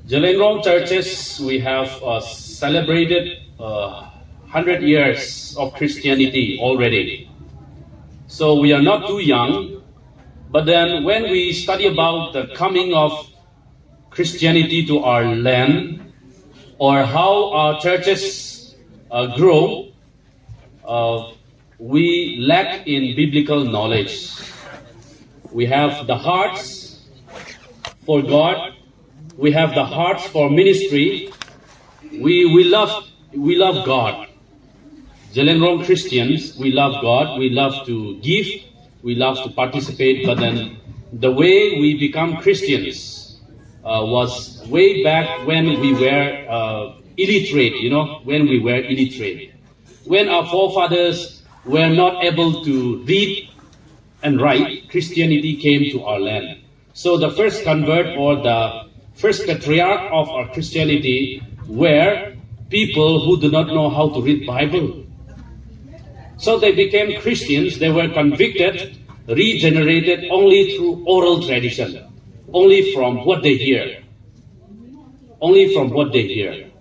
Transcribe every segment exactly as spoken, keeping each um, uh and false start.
Zeliangrong churches, we have uh, celebrated uh, hundred years of Christianity already. So we are not too young, but then when we study about the coming of Christianity to our land, or how our churches uh, grow, uh, we lack in biblical knowledge. We have the hearts for God. We have the hearts for ministry. We, we love, we love God. Zeliangrong Christians, we love God. We love to give. We love to participate. But then the way we become Christians uh, was way back when we were uh, illiterate, you know, when we were illiterate. When our forefathers were not able to read and write, Christianity came to our land. So the first convert or the first patriarch of our Christianity were people who do not know how to read Bible. So they became Christians, they were convicted, regenerated only through oral tradition, only from what they hear. Only from what they hear.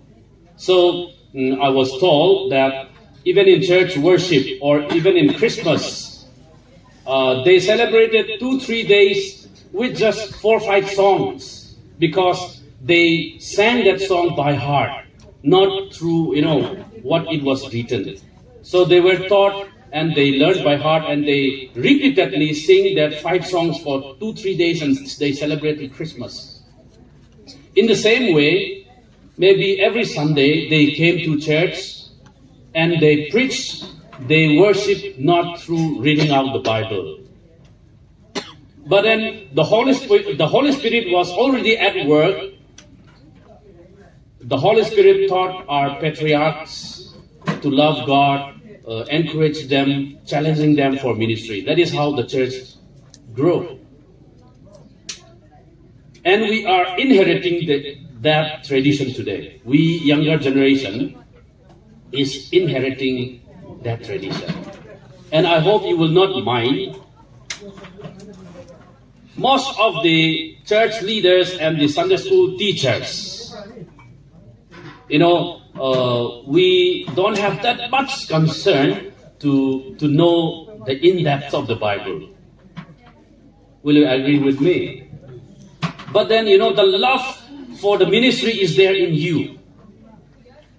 So mm, I was told that even in church worship or even in Christmas, uh, they celebrated two, three days with just four, five songs because they sang that song by heart, not through, you know, what it was written. So they were taught and they learned by heart and they repeatedly sing that five songs for two, three days and they celebrated Christmas. In the same way, maybe every Sunday they came to church and they preached, they worship not through reading out the Bible. But then the Holy Spirit, the Holy Spirit was already at work. The Holy Spirit taught our patriarchs to love God, uh, encourage them, challenging them for ministry. That is how the church grew. And we are inheriting the, that tradition today. We younger generation is inheriting that tradition. And I hope you will not mind. Most of the church leaders and the Sunday school teachers, you know, uh, we don't have that much concern to, to know the in-depth of the Bible. Will you agree with me? But then, you know, the love for the ministry is there in you.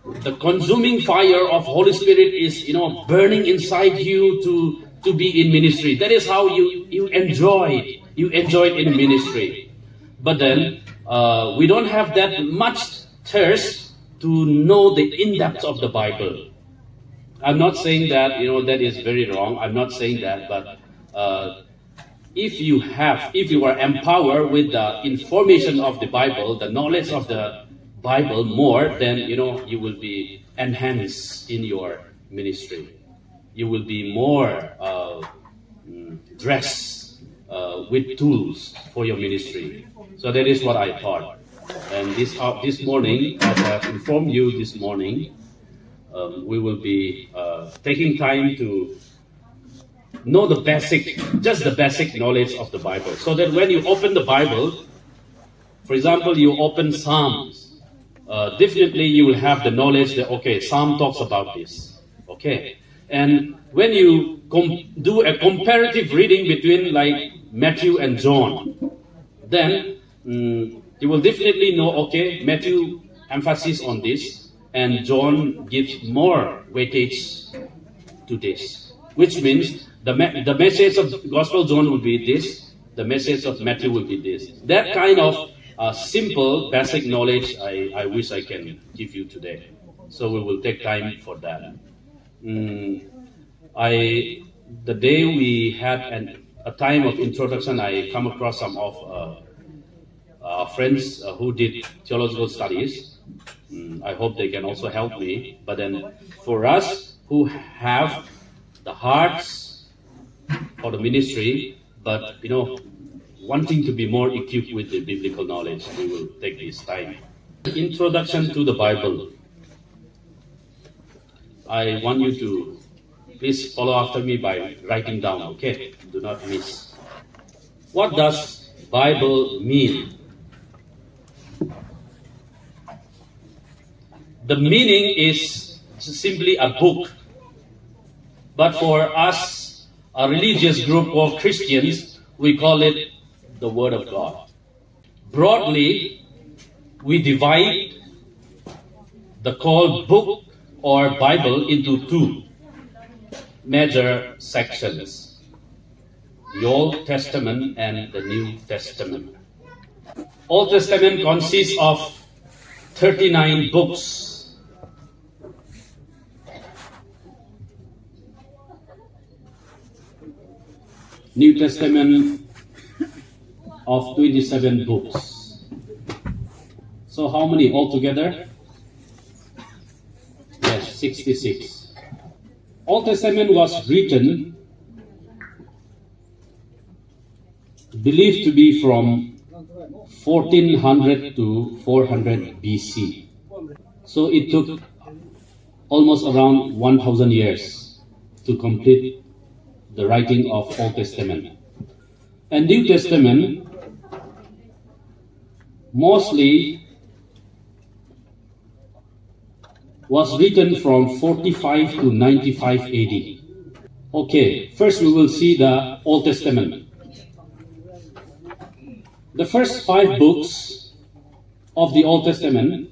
The consuming fire of Holy Spirit is, you know, burning inside you to, to be in ministry. That is how you, you enjoy it. You enjoy it in ministry. But then, uh, we don't have that much thirst to know the in-depth of the Bible. I'm not saying that, you know, that is very wrong. I'm not saying that, but uh, if you have, if you are empowered with the information of the Bible, the knowledge of the Bible more, then, you know, you will be enhanced in your ministry. You will be more uh, mm, dressed uh, with tools for your ministry. So that is what I thought. And this, uh, this morning, as I have informed you this morning, um, we will be uh, taking time to know the basic, just the basic knowledge of the Bible. So that when you open the Bible, for example, you open Psalms, uh, definitely you will have the knowledge that, okay, Psalm talks about this. Okay. And when you com- do a comparative reading between like Matthew and John, then mm, you will definitely know, okay, Matthew emphasis on this, and John gives more weightage to this, which means the, me- the message of Gospel John will be this, the message of Matthew will be this. That kind of uh, simple, basic knowledge I, I wish I can give you today. So we will take time for that. Mm, I, the day we had an, a time of introduction, I come across some of uh, uh, friends uh, who did theological studies. Mm, I hope they can also help me. But then for us who have the hearts for the ministry, but, you know, wanting to be more equipped with the biblical knowledge, we will take this time. Introduction to the Bible. I want you to please follow after me by writing down, okay? Do not miss. What does Bible mean? The meaning is simply a book, but for us, a religious group called Christians, we call it the Word of God. Broadly, we divide the called book or Bible into two major sections, the Old Testament and the New Testament. Old Testament consists of thirty-nine books. New Testament of twenty-seven books. So how many altogether? Yes, sixty-six. Old Testament was written, believed to be from fourteen hundred to four hundred B C. So it took almost around one thousand years to complete the writing of Old Testament. And New Testament mostly was written from forty-five to ninety-five A D. Okay, first we will see the Old Testament. The first five books of the Old Testament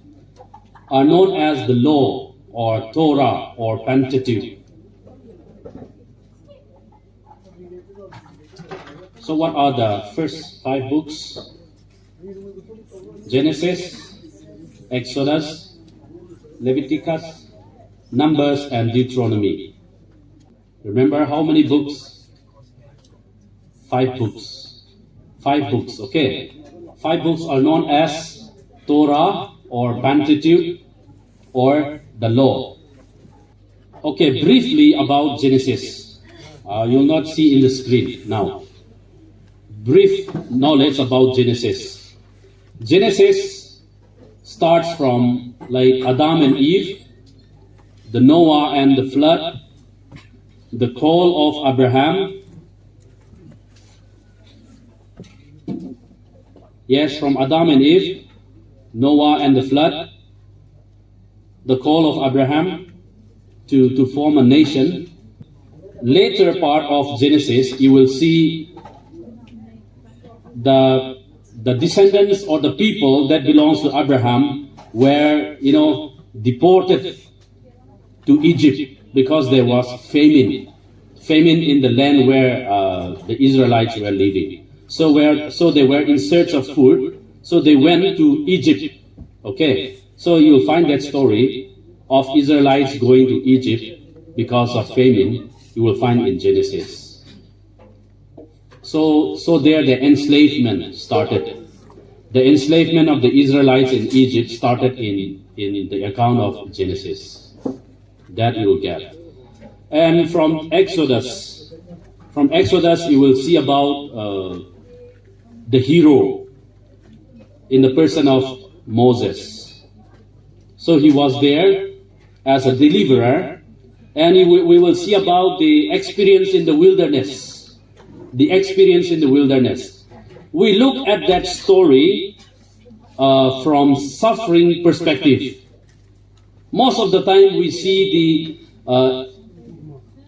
are known as the Law or Torah or Pentateuch. So what are the first five books? Genesis, Exodus, Leviticus, Numbers, and Deuteronomy. Remember how many books? Five books. Five books, okay. Five books are known as Torah or Pentateuch or the Law. Okay, briefly about Genesis. Uh, you'll not see in the screen now. Brief knowledge about Genesis. Genesis starts from, like, Adam and Eve, the Noah and the flood, the call of Abraham. Yes, from Adam and Eve, Noah and the flood, the call of Abraham to, to form a nation. Later part of Genesis, you will see the, the descendants or the people that belongs to Abraham were, you know, deported to Egypt because there was famine, famine in the land where, uh, the Israelites were living. So where, so they were in search of food, so they went to Egypt. Okay, so you'll find that story of Israelites going to Egypt because of famine, you will find in Genesis. So, so there the enslavement started. The enslavement of the Israelites in Egypt started in, in the account of Genesis. That you will get. And from Exodus, from Exodus, you will see about, uh, the hero in the person of Moses. So he was there as a deliverer, and he, we, we will see about the experience in the wilderness. The experience in the wilderness. We look at that story, uh, from suffering perspective. Most of the time we see the, uh,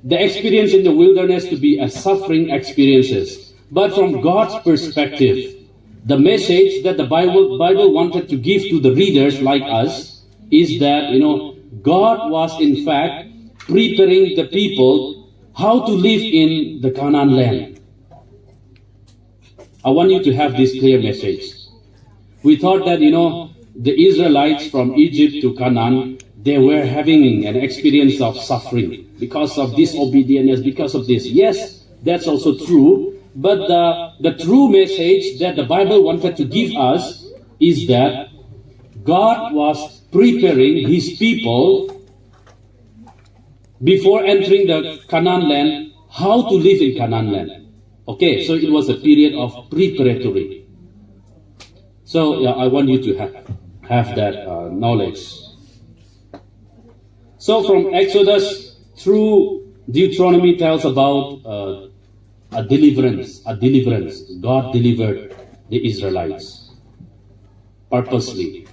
the experience in the wilderness to be a suffering experiences. But from God's perspective, the message that the Bible, Bible wanted to give to the readers like us is that, you know, God was in fact preparing the people how to live in the Canaan land. I want you to have this clear message. We thought that, you know, the Israelites from Egypt to Canaan, they were having an experience of suffering because of disobedience, because of this. Yes, that's also true. But the, the true message that the Bible wanted to give us is that God was preparing his people before entering the Canaan land, how to live in Canaan land. Okay, so it was a period of preparatory. So, yeah, I want you to have, have that, uh, knowledge. So from Exodus through Deuteronomy tells about, uh, a deliverance, a deliverance. God delivered the Israelites purposely.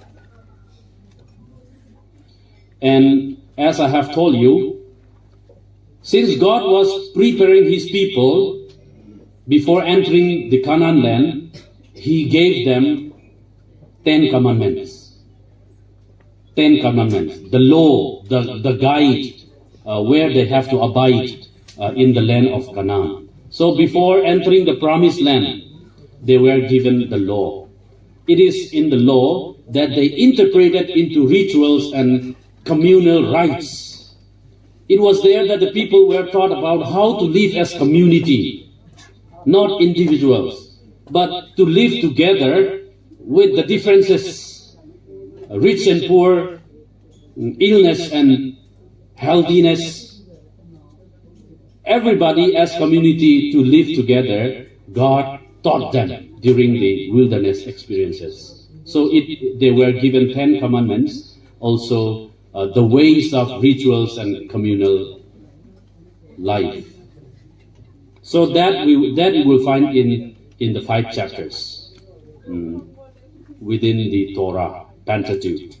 And as I have told you, since God was preparing his people before entering the Canaan land, he gave them Ten Commandments. Ten Commandments, the law, the, the guide, uh, where they have to abide, uh, in the land of Canaan. So before entering the promised land, they were given the law. It is in the law that they interpreted into rituals and communal rites. It was there that the people were taught about how to live as community, not individuals, but to live together with the differences, rich and poor, illness and healthiness. Everybody as community to live together, God taught them during the wilderness experiences. So it, they were given Ten Commandments, also, uh, the ways of rituals and communal life. So that we, that you will find in, in the five chapters, mm, within the Torah, Pentateuch.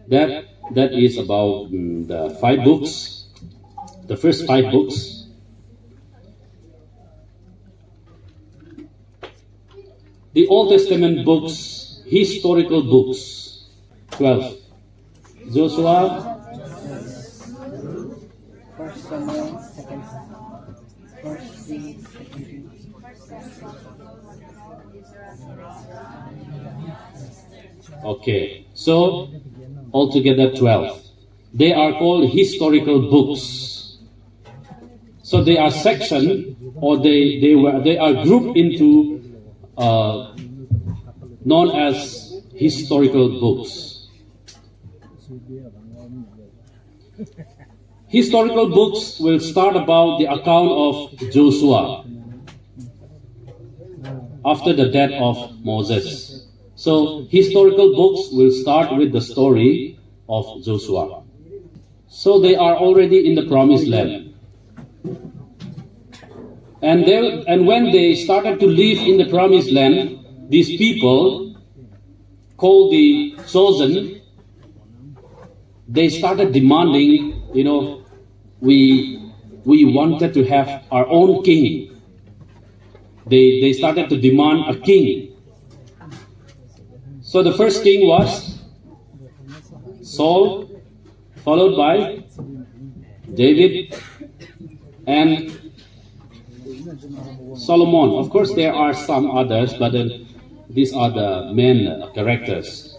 That, that is about, mm, the five books, the first five books. The Old Testament books, historical books, twelve. Joshua. First Samuel, Second Samuel. First Kings, Second Kings. Okay, so altogether twelve. They are called historical books. So they are section, or they, they were, they are grouped into, uh, known as historical books. Historical books will start about the account of Joshua after the death of Moses. So historical books will start with the story of Joshua. So they are already in the promised land. And they, and when they started to live in the promised land, these people called the chosen, they started demanding, you know, we, we wanted to have our own king. They, they started to demand a king. So the first king was Saul, followed by David and Solomon. Of course, there are some others, but then these are the main, uh, characters.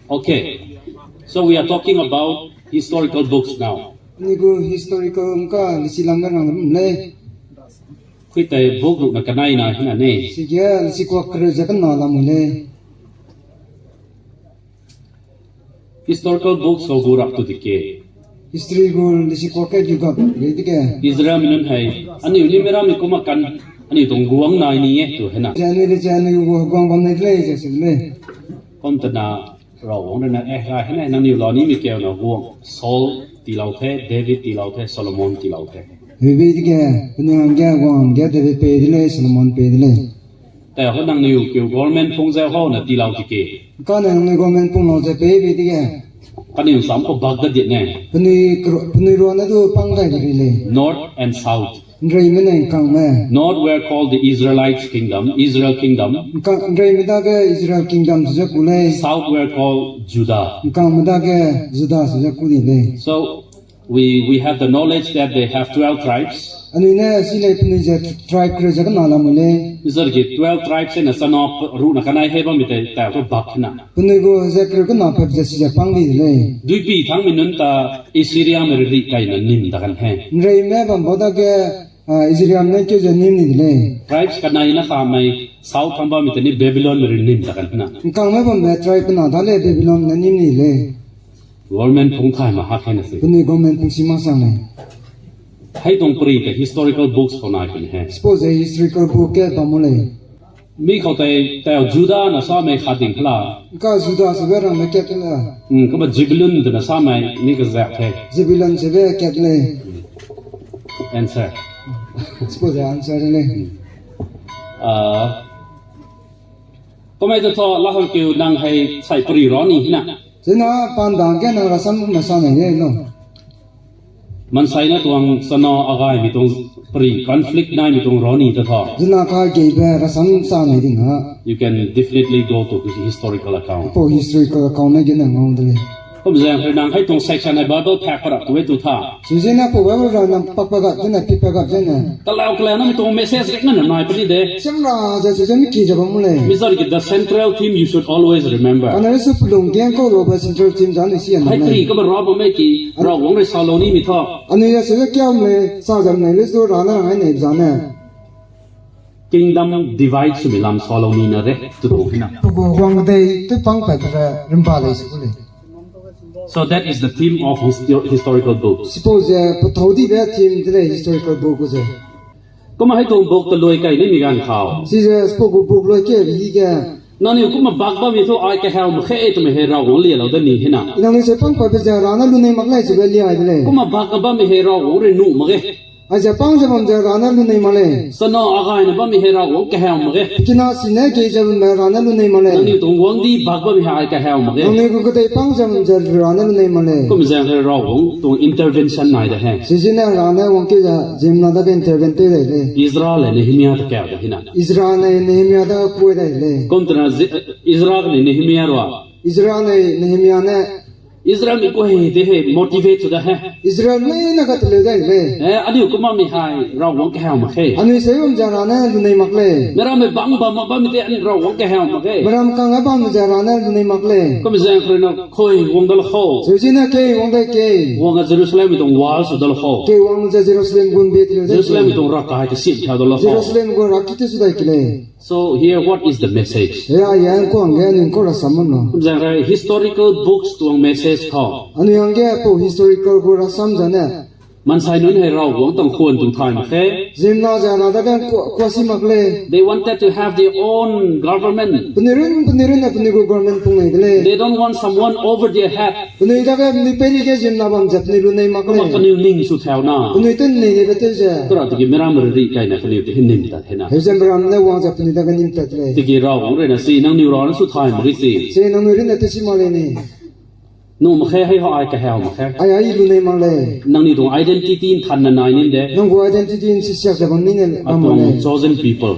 Okay, so we are talking about historical books now. Anui gu historical ngka lisi lam ge rang lei. Kuitai book ruk na kanai na hina ne. Sige, lisi kuak kereu ze kena lam lei. Historical books gu rak tu dike. History gu lisi kuak ke gu gap lei dike. Israel minun hai, anui ni mera mi kuma kan, anui tong guang nai ni e tu hena. Je anui le je anui gu guang bam nei lei je si lei. Kom tena Rawang rena, eh, ra hena, nangniu lau ni mi keu na guang, Saul ti lau the, David ti lau the, Solomon ti lau the. Bebe dike, penui hangge guang ge David pei de lei, Solomon pei de lei. Te ho nangniu keu government pung ze ho na ti lau dike. Kane nangnui government pung lau ze pei be dike. Kane sam ko bak da di ne. Penui kro-, penui ruane du pang dai de lei. North and south. Nreime ne ngkangme. North were called the Israelites kingdom, Israel kingdom. Ngkang, nreime dage Israel kingdom su ze ku lei. South were called Judah. Ngkangme dage Judah su ze ku di lei. So, we, we have the knowledge that they have twelve tribes. Anui ne si lei penui ze tribe kereu ze kena lamui lei. Israel ge twelve tribes ne sana ru na kanai he bam mi te ta ko bak na. Penui gu ze kereu kena pep ze si ze pang di de lei. Duipi thang mi nun ta Assyria me ri kai na nim da kan he. Nreime bam bau dage, ah, Assyria me keu ze nim ni de lei. Tribes kanai na ka mai south thang bam mi te ni Babylon me ri nim da kan na. Ngkangme bam me tribe kena da lei Babylon ne nim ni lei. Government pung thai ma hak hai na se. Penui government pung si ma sang lei. Hai dong peri te historical books ko nai pun he. Suppose historical book ke bam mu lei. Mi kau tai, tai Judah na sa mai kha ding kala. Ka Judah se be rang me kat la. Hmm, kaba Zebulun de na sa mai ni ka zak the. Zebulun se be kat lei. Answer. Suppose answer lei. Ah, komai to to la hang keu nang hai sai peri ro ni hina. Zena pan dang ge na rasam me sa nei ne lo. Mansai ne tuang sana agai mi tuang pri conflict nai mi tuang roni ta tha. Zena ka geibe rasam sa nei ding ha. You can definitely go to the historical account. Pau historical account ne gene ngau de lei. Kum zeng pe nang hai tuang section ai Bible phak para tu e tu tha. Sizena pau Bible ra nang pakpa gap zena pipa gap zena. Kalau kalau na mi tuang message rik na nai pe ni de. Siam ra ze sizena mi ki ze bam lei. Mizar ki the central theme you should always remember. Ana su pulung gen ko lo ba central theme zan ni si an. Hai tri ka ba ra ba me ki ra wang re sa lo ni mi tha. Anui ya se kia me sa zam nei le su ra na hai nei zan ne. Kingdom divide sumi lam sa lo ni na re tu tu hina. Pugu wang dei tu pang pa pa rimba lei su lei. So that is the theme of histo- historical books. Suppose, eh, pethau di be theme de lei historical book ze. Kuma hai tuang book te loi kai ni mi gan khau. Si ze suppose book loi ke hi ge. Nani kuma bak ba mi thu ai ka hau ma khe tu me he ra wang lia lo da ni hina. Nang ni se pang pa be ze ra na lu nei mak lei se be lia ai de lei. Kuma bak ba mi he ra wang re nu ma ge. Aize pang ze bam ze ra na lu nei mak lei. Sana agai na ba mi he ra wang ka hau ma ge. Kina si ne ke ze bam ra na lu nei mak lei. Nang ni tuang wang di bak ba mi he ai ka hau ma ge. Nang ni ku kete pang ze bam ze ra na lu nei mak lei. Kum zeng he ra wang tuang intervention nai de he. Sizena ra na wang ke ze zimna da ke intervene te lei lei. Israel le Nehemia ta ka de hina. Israel ne Nehemia da ku dai lei. Kum tena Zi- Israel ne Nehemia rua. Israel ne Nehemia ne. Israel mi ku he de he motivate su da he. Israel ne na ka te lei dai lei. Eh, aniu kuma mi hai ra wang ka hau ma khe. Anui se um ze ra na lu nei mak lei. Mera me bang ba ma ba mi te an ra wang ka hau ma khe. Mera me kang a bam ze ra na lu nei mak lei. Kum zeng kre na koi wang da lo ho. Sizena ke wang dai ke. Wang a Jerusalem mi tuang wall su da lo ho. Ke wang ze Jerusalem gun be te lei dai ke. Jerusalem mi tuang ra kai ke sim cha da lo ho. Jerusalem gun ra ki te su dai ke lei. So here, what is the message? Ya, ya, ko ang ge ning ko rasam no. Zang ra historical books tuang message tho. Anu yang ge po historical gu rasam zane. Mansai nun he ra wang tang khun tung thai mak khe. Zimna zana da ge ko, ko si mak lei. They wanted to have their own government. Penui run, penui run, penui gu government pung nei de lei. They don't want someone over their head. Penui dage penui peri ge zimna bam ze penui lu nei mak lei. Kaniu ning su thau na. Penui ten nei nei be te ze. Kera tiki miram ri kai na kaniu te hin nim ta hena. Hezem ram ne wang ze penui dage nim tat lei. Tiki ra wang re na si nang niu ra na su thai mak si. Si nang niu ri na te si mak lei ni. Nu mak khe hai ho ai ka hau mak khe. Ai ai lu nei mak lei. Nang ni tuang identity in than na nai nin de. Nang gu identity in si siak ze bam ni ne bam mak lei. Chosen people.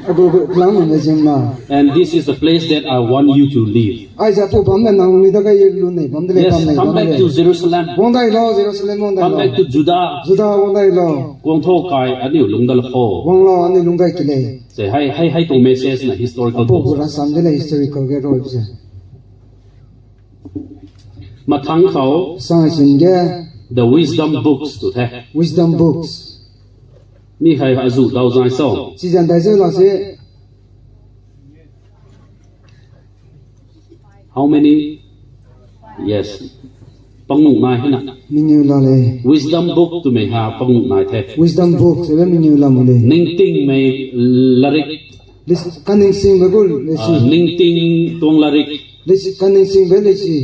Agu gu klang ne zimna. And this is the place that I want you to live. Aize pu bam ne nang ni dage i lu nei bam de lei. Yes, bam nei come bam back lei. To Jerusalem. Wang dai lo, Jerusalem wang dai lo. Come back to Judah. Judah wang dai lo. Kuang tho kai aniu lung dai lo ho. Wang lo aniu lung dai ki lei. Ze hai, hai, hai tuang message na historical. Apu book. Gu rasam de lei historical ge roi ze. Mathang khau. Sang sin ge. The wisdom books tu the. Wisdom books. Mi hai azu dau zai so. Season dai ze la se. How many? Yes. Pangnu nai hena. Mingeu la lei. Wisdom book tu mei ha pangnu nai the. Wisdom book, sebe mingeu la mu lei. Ningting mei larik. Lis-, kaningsing be gu lesi. Ah, ningting tuang larik. Lesi, kaningsing be lesi.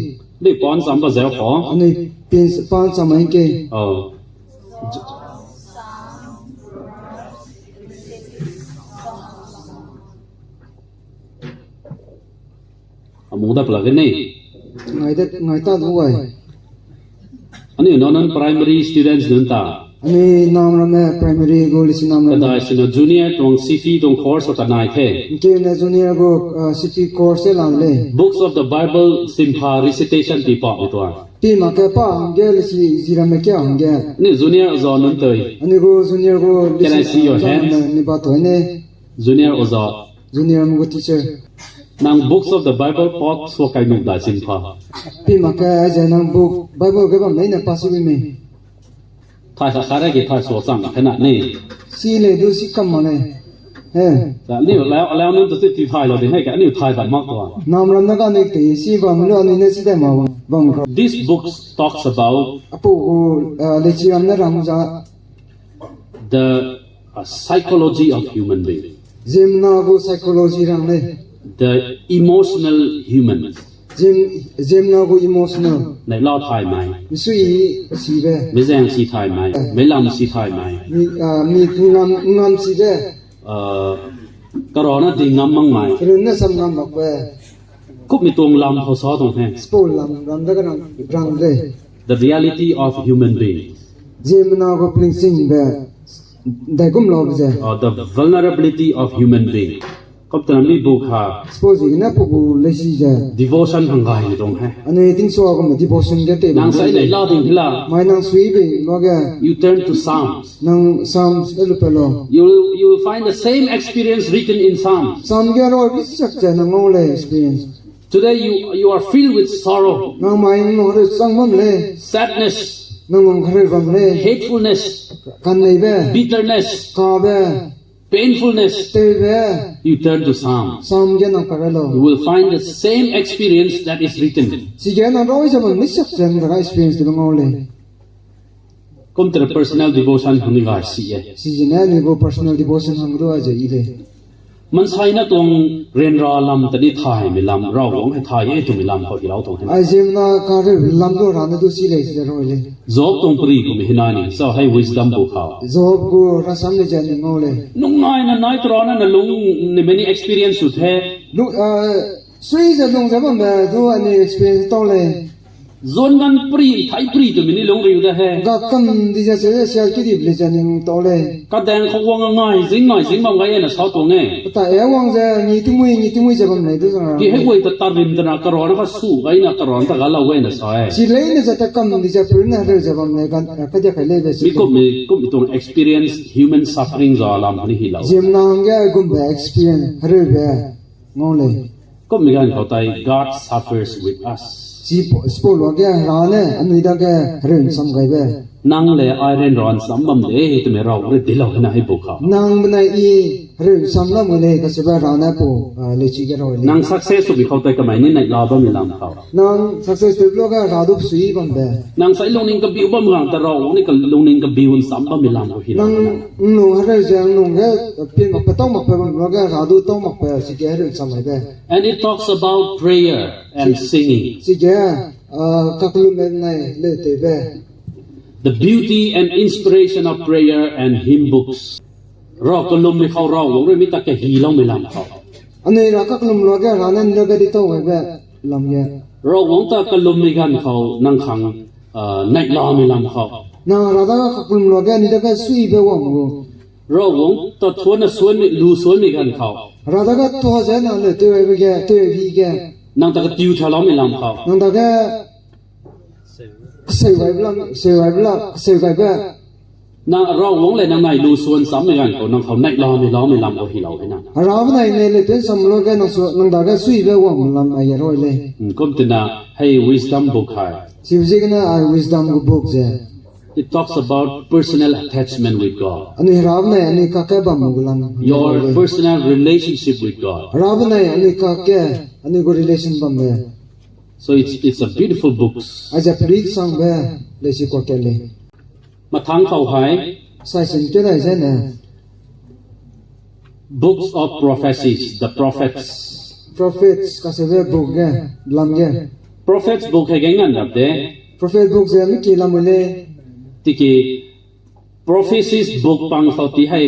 Lei pan sam ba zeu ko. Ani pin s-, pan sam ai ke. Oh. Amu da pela gene. Ngai de, ngai ta du wai. Ani no non primary students nun ta. Ani nam ramme primary gu lisi nam ramme. Kadai sino junior tuang C P tuang course ta nai the. Nke ne junior gu, uh, C P course la le. Books of the Bible simpha recitation ti pa tuang. Ti ma ke pa hangge lisi zi ramme kia hangge. Ani junior zo nun toi. Ani gu junior gu lisi. Can I see your hands? Ni ba toi ne. Junior oza. Junior mgu teacher. Nang Books of the Bible pot sua kai nu da sin pa. Pi ma ke ai ze nang book Bible ge bam leine pa si wi me. Thai sa sa re ki thai sua sang ka na ne. Si le du si kam ma le. Eh. Da ni la la nun tu ti thai lo de he ka ni thai da mak wa. Nam ram na ka ni te si ba mu lo ni ne si de ma bang ka. This book talks about. Apu gu, uh, le chi ram na ram za. The, uh, psychology of human being. Ziemna gu psychology rang lei. The emotional human. Ziem-, ziemna gu emotional. Nei la thai mai. Misui si be. Mizeng si thai mai. Mei lam si thai mai. Mi, ah, mi ngam, ngam si be. Uh, karona di ngam mang mai. Karona sam ngam mak be. Kup mi tuang lam hau sa tuang he. Spau lam ram da ka nang rang de. The reality of human being. Ziemmena gu pelingsingbe, daigum laube ze. Uh, the vulnerability of human being. Kup tena mi bu ka. Spau ziegene pe gu leisi ze. Devotion hanggai mi tuang he. Anui tingchua gu me devotion ge te. Nang sai nai la ding hila. Mai nang sui bei lo ge. You turn to Psalms. Nang Psalms e lu pe lo. You, you will find the same experience written in Psalms. Psalm ge ro bi sak ze nang ngau lei experience. Today you, you are filled with sorrow. Nang mai nang ro chang bam lei. Sadness. Nang nang ro bam lei. Hatefulness. Kan nei be. Bitterness. Ka be. Painfulness. Tewbe. You turn to Psalm. Psalm ge nang pa ra lo. You will find the same experience that is written. Chige nang roi ze bam ni sak ze nang experience de ngau lei. Kum tere personal devotion hang ni gai si e. Chigene ni gu personal devotion hang du a ze i lei. Mansai na tuang rianra lam tani thai mi lam, Rawang he thai e tu mi lam kau hi lau tuang he. Ai ziemmena ka ru lam du ra ne du si lei ze roi lei. Job tuang peri kum hina ni, sa hai wisdom bu kau. Job gu rasam le ze ni ngau lei. Nung ngai na nai tera na na lung ni many experience su the. Lu, ah, sui ze lung ze bam be du ani experience tau lei. Zon gan peri, thai peri tu mi ni lung riu de he. Ga kam di ze se, se ki di le ze ni tau lei. Ka dang kau wang ngai, zing ngai, zing bam gai e na sa tuang e. Ta e wang ze, ni tumui, ni tumui ze bam lei du zang ra. Ki he wei ta tarim tena, karon ka su gai na, karon ta ga lau gai na sa e. Si lei ne ze ta kam di ze peri na reu ze bam lei, gan, ka dia kai lei be si. Mi kum mi, kum mi tuang experience human suffering za lam ni hi lau. Ziemmena hangge gum be experience, reu be, ngau lei. Kum mi gan kau tai, God suffers with us. Si po, si po lo ge Hera ne, anui dage reu nsam gai be. Nang le ai ren ran sam bam de, he tu me rau re di lau na he bu kau. Nang benai i reu nsam lam lei, ka se be Hera ne po, ah, le chi ge rau lei. Nang success tu bi kau tai kamai ni nai la bam mi lam kau. Nang success tu lo ge Hera du sui bam be. Nang sai lungning kabiu bam gang ta rau, ni ka lungning kabiu nsam bam mi lam kau hi lau. Nang nung hereu ze nung ge, pin mak pe tau mak pe bam lo ge Hera du tau mak pe, si ge reu nsam gai be. And it talks about prayer and singing. Chige, ah, kakellum benai le tewbe. The beauty and inspiration of prayer and hymn books. Ra kellum mi kau Rawang reu mi ta kehi lau mi lam kau. Anui ra kakellum lo ge Hera ne nda ge di tau gai be lam ge. Rawang ta kellum mi gan kau nang khang, ah, nai la mi lam kau. Nang Hera dage kakellum lo ge ni dage suibe wang gu. Rawang ta thuana suan mi, lu suan mi gan kau. Hera dage tua ze nang le tew gai be ge, tew gai bi ge. Nang ta ketiu ta lau mi lam kau. Nang dage seu gai be lam, seu gai be lam, seu gai be. Nang Rawang le nang nai lu suan sam mi gan kau, nang kau nai la mi lau mi lam kau hi lau na. Hera benai ne le tew sam lo ge nang su, nang dage suibe wang lam ai roi lei. Hmm, kum tena, hei wisdom book hai. Chibe ziegene ai wisdom gu book ze. It talks about personal attachment with God. Anui Hera benai anui kakge bam gu lam. Your personal relationship with God. Hera benai anui kakge, anui gu relation bam be. So it's, it's a beautiful book. Aize peri sangbe leisi kua kat lei. Mathang kau hai. Saisin ke dai zene. Books of prophecies, the prophets. Prophets, kaseube book ge, lam ge. Prophets book hege ngan rap de. Prophet book ze miki lam lei. Tiki prophecies book pang kau ti hai,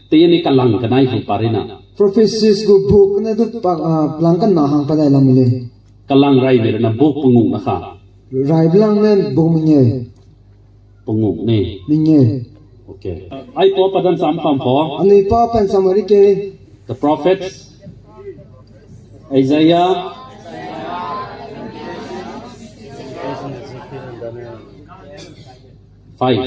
te ni kalang kanai hang pa rina. Prophecies gu book ne du pa, ah, lang kana hang pa dai lam lei. Kalang rai mi rina book pengu na ka. Rai belang ne book mengeu. Pengu ne. Mengeu. Okay. Ai pa pa dan sam kam pa. Anui pa pan sam ri ke. The prophets. Isaiah. Five.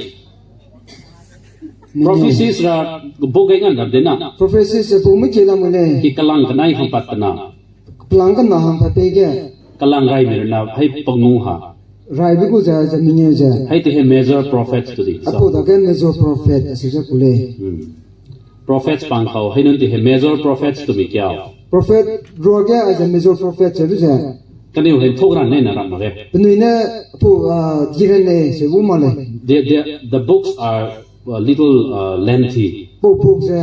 Mengeu. Prophecies ra book ge ngan rap de na. Prophecies ze book miki lam lei. Ki kalang kanai hang pat na. Pelang kana hang pa pe ge. Kalang rai mi rina hai pengu ha. Raibe gu ze, ze mengeu ze. Hai te he major prophets tu di. Aipau dage major prophet, asi ze ku lei. Hmm. Prophets pang kau, hai nun te he major prophets tu mi kiau. Prophet ruage aize major prophet ze lu ze. Kaniu he thok ran ne na ram ma ge. Penui ne pu, ah, di ran ne se gu ma lei. The, the, the books are a little, uh, lengthy. Book, book ze,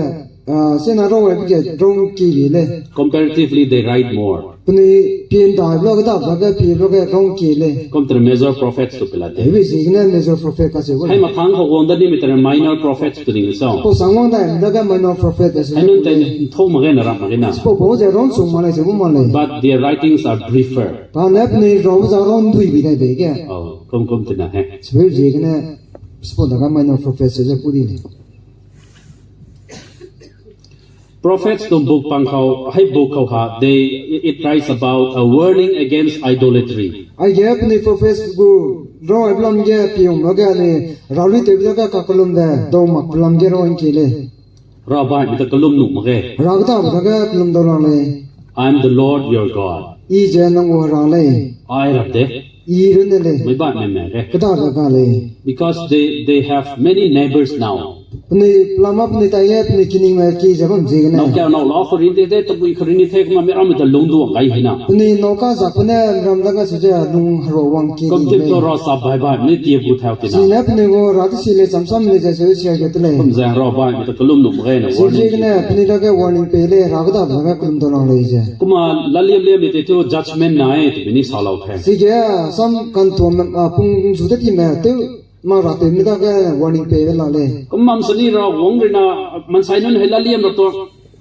ah, sena rau ai ge rong ki bi lei. Comparatively, they write more. Penui pie ndai blo ge da, bage pie blo ge kang kie lei. Kum tere major prophets tu pela te. Hebe ziegene major prophet kacheu gu lei. Hai mathang kau wang da ni mi tere minor prophets tu ning sau. Pau sangwang dai, dage minor prophet kacheu. Hai nun te nthau mak ge na ram mak ge na. Chipau pau ze ron sung mak lei, cheu gu mak lei. But their writings are briefer. Kane penui rau za ron dui bi dai be ge. Oh, kum kum tena he. Chipau ziegene, chipau dage minor prophet ze ku di lei. Prophets tum book pang kau, hai book kau ha, they, it writes about a warning against idolatry. Aige penui prophets gu rau ai blam ge pium lo ge anui rau lui tewbe dage kakellumbe dau mak blam ge rau ’ngkie lei. Rabaime ta kellum nu mak ge. Hera kêdabe dage kellum dau lak lei. I am the Lord your God. I ze nang gu Hera lei. Ai rap de. I runne lei. Meibaime me ge. Kêdabe ga lei. Because they, they have many neighbors now. Penui pelama penui tai ge penui kiningme ki ze bam ziegene. Nau ka nau la kherin te te, tabui kherin te te, kema mi ramme ta lungduang gai hina. Penui nau ka zak pe ne ram dage su ze lung herua wang ki di lei. Kum tip tu ra sa bai bai, mi tie gu thau tina. Sine penui gu ra te si lei, cham sam lei ze su sia ge te lei. Kum ze rabaime ta kellum nu mak ge na. Siziegene penui dage warning pei lei, Hera kêdabe dage kellum dau lak lei ze. Kuma laliam liamme te tu judgment nai, tebini sa lau khe. Sige, sam kantuam, a, pung zu te time tew, ma ra tewme dage warning peibe la lei. Kum mam seni Rawang rina, mansai nun hei laliam ra tu.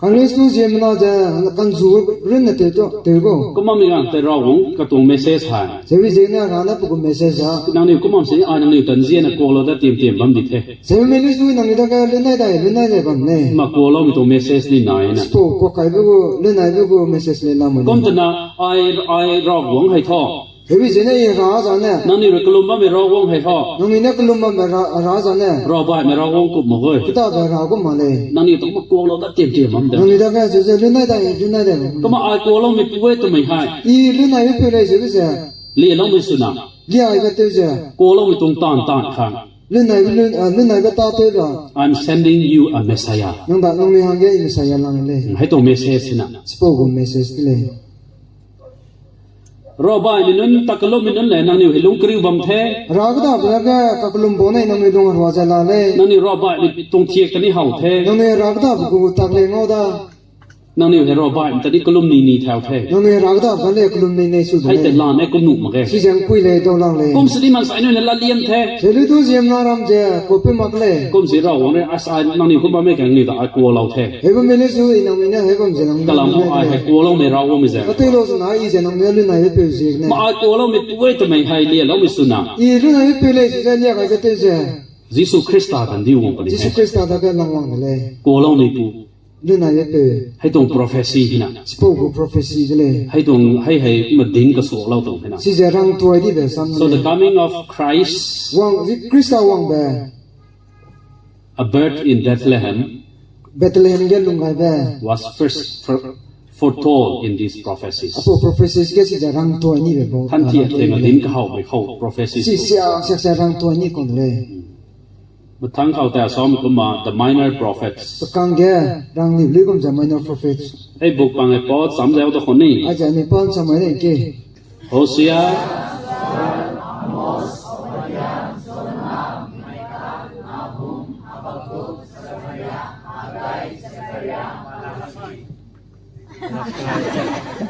Kanglis nu ziemmena ze, kanzu runne tew tu, tew gu. Kum mam mi gang te Rawang katuang message hai. Sebi ziegene Hera ne pe gu message a. Nangnui kum mam seni, ai nangnui tanziene kuak lau da tiam tiam bam di the. Sebi mi lu sui nangnui dage lunai dai, lunai dai bam lei. Ma kuak lau mi tuang message ni nai na. Sipau kuak kaibe gu, lunaibe gu message lei lamui. Kum tena, ai, ai Rawang hai tho. Hebi zene i Hera zane. Nangnui re kellum bamme Rawang hai tho. Nangnui ne kellum bamme Hera, Hera zane. Rabaime Rawang kup mak gui. Kêdabe Hera gu mak lei. Nangnui tau ma kuak lau da tiam tiam bam de. Nangnui dage ze ze lunai dai, lunai dai. Kum ai kuak lau mi pu e temei hai. I lunaibe peu lei ze be ze. Lie lau mi suna. Lie aibe tew ze. Kuak lau mi tuang tan tan kang. Lunaibe lun, a, lunaibe tâtew ra. I'm sending you a Messiah. Nang da nangnui hangge i Messiah lang lei. Hai tuang message na. Sipau gu message de lei. Rabaime nun, ta kellum mi nun le, nangnui hei lung keriu bam the. Hera kêdabe dage kakellum bau nei nangnui lung herua ze la lei. Nangnui rabaime tuang thiak teni hau the. Nangnui Hera kêdabe gu tak lei ngau da. Nangnui hei rabaime teni kellum ni ni thau the. Nangnui Hera kêdabe ga lei kellum nei nei su de lei. Hai te la ne kum nu mak ge. Size ’ngkui lei dau lak lei. Kum seni mansai nun ne laliam the. Selu du ziemmena ram ze kuak pe mak lei. Kum si Rawang re, a sa nangnui kum bamme kang ni da ai kuak lau the. Hei bamme le su i nangnui ne hei bam ze nangnui. Kalam ai hei kuak lau mi Rawang mi ze. Ateu lau suna i ze nangnui lunaibe peu ziegene. Ma ai kuak lau mi pu e temei hai lie lau mi suna. I lunaibe peu lei ze lia gaibe tew ze. Jisu Khrista ka'ndi wang pe lei. Jisu Khrista dage langwang de lei. Kuak lau mi pu. Lunaibe peu. Hai tuang prophecy hina. Sipau gu prophecy de lei. Hai tuang, hai hei ma ding kasuak lau tuang hina. Size rangtuai dibe sam. So the coming of Christ, wang, Khrista wangbe. A birth in Bethlehem, Bethlehem ge lung gaibe was first for-, foretold in these prophecies. Apau prophecies ge size rangtuai nibe bau. Thantia tei ma ding kahaube kau prophecies. Si sia sia sia rangtuai ni kau de lei. Mathang kau ta sam kumma, the minor prophets. Pe kangge rang ni lui kum ze minor prophets. Hei book pang e pa cham zeu da khun ni. Aize ni pan cham mai de ke. Hosea.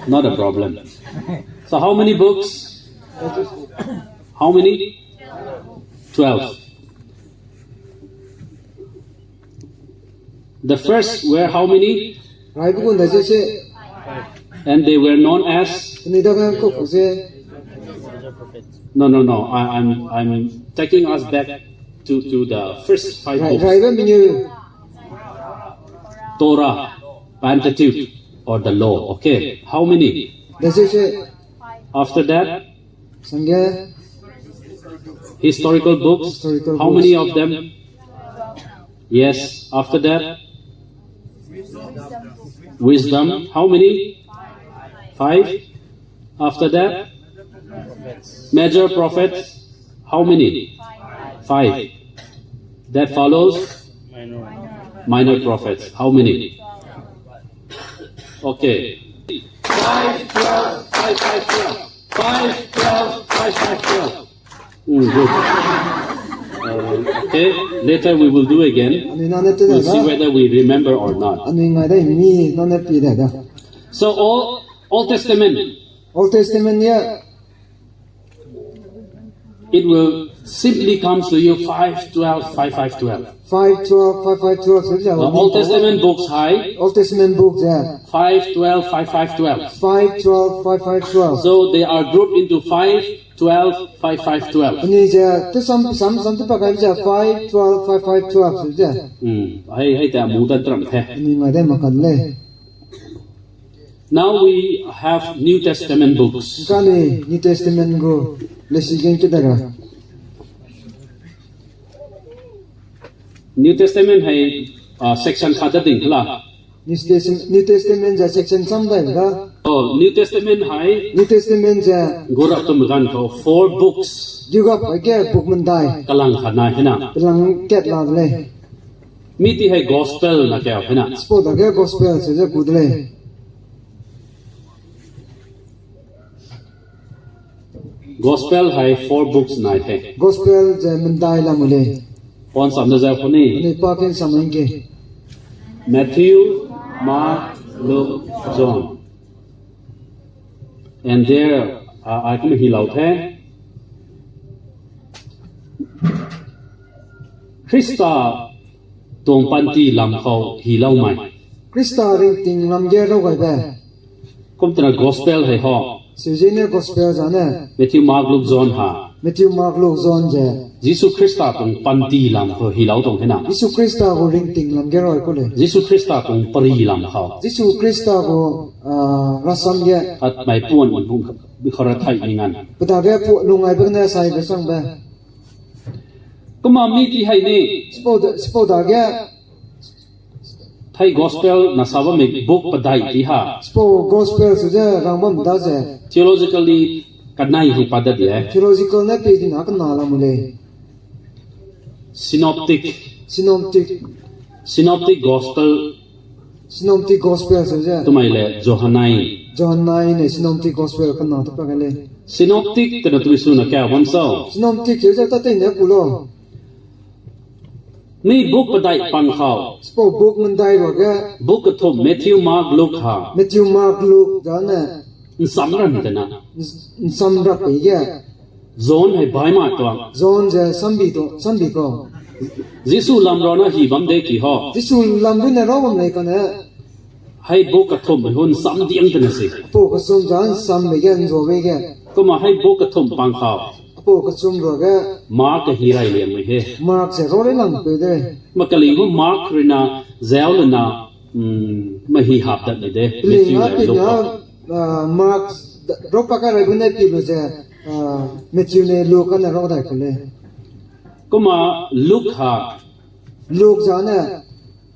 Not a problem. So how many books? How many? Twelve. The first were how many? Raibe gun da ze se. And they were known as? Ni da gan ko ku ze. No, no, no. I, I'm, I'm taking us back to, to the first five books. Raibe menu. Torah, Pentateuch, or the law. Okay. How many? Da ze se. After that, Sangge. Historical books. Historical books. How many of them? Yes. After that, wisdom. How many? Five. After that, major prophets. How many? Five. That follows minor prophets. How many? Okay. Five, twelve, five, five, twelve. Five, twelve, five, five, twelve. Mm, good. Uh, okay, later we will do again. We'll see whether we remember or not. So all, Old Testament. Old Testament ya. It will simply comes to you five twelve, five five twelve. Five twelve, five five twelve, so yeah, The Old Testament books hai. Old Testament books, yeah. Five twelve, five five twelve. Five twelve, five five twelve. So they are grouped into five twelve, five five twelve. Ni je, tu sam, sam, sam tu pakai je five twelve, five five twelve, so yeah. Hmm. Hai, hai ta mu ta tram the. Ni ngai de makan le. Now we have New Testament books. Kani New Testament gu lesi gen ke daga. New Testament hai, uh, section khat da ding la. New Testament, New Testament ja section sam dai ga. Oh, New Testament hai. New Testament ja. Gurap tum gan ko four books. Juga pa ke book mendai. Kalang khat na hena. Kalang kat la le. Mi ti hai gospel na kau hena. Spo dage gospel se ze gu de lei. Gospel hai four books nai the. Gospel ze mendai lam lei. Pon sam de ze kuni. Ni pa ken sam nge. Matthew, Mark, Luke, John. And there, uh, I come hilau the. Krista tong panti lam kau hilau mai. Krista ringting lam ge rau gai be. Kum tena gospel hai ho. Sijine gospel zane. Matthew, Mark, Luke, John ha. Matthew, Mark, Luke, John je. Jisu Krista tong panti lam kau hilau tong hena. Jisu Krista gu ringting lam ge rau ku lei. Jisu Krista tong pari lam kau. Jisu Krista gu, ah, rasam ge. At mai puan bung kau ra thai ningan. Pe dage pu lungai be ne sai be sang be. Kuma mi ti hai ni. Spo da, spo dage. Thai gospel na sa bamme book pedai ti ha. Spo gospel su ze rang bam da ze. Theologically kanai hang pa da di e. Theological ne pe di na kena lam lei. Synoptic. Synoptic. Synoptic gospel. Synoptic gospel su ze. Tumai le Johannine. Johannine ne synoptic gospel kena te pa ga lei. Synoptic tena tui su na kau bam sau. Synoptic su ze ta tei ne ku lo. Ni book pedai pang kau. Spo book mendai ruage. Book kethum Matthew, Mark, Luke ha. Matthew, Mark, Luke zane. Nsam ran tena. Ns-, nsam rak pe ge. John hai bai mai tuang. John ze sambi tu, sambi kau. Jisu lam rau na hi bam de ki ho. Jisu lam du ne rau bam lei kane. Hai book kethum mai hun sam diang tena se. Apo kechum za nsam be ge, nzo be ge. Kuma hai book kethum pang kau. Apo kechum ruage. Mark ka hi rai liang mai he. Mark ze rau le lang pe de. Ma kali gu Mark rina, zeu lena, mm, ma hi hap dat ni de. Peling Matthew a le pina, Luke. Ah, Mark, rau pa ka rai bu ne pi lu ze, ah, Matthew ne Luke ne rau dai ku lei. Kuma Luke ha. Luke zane.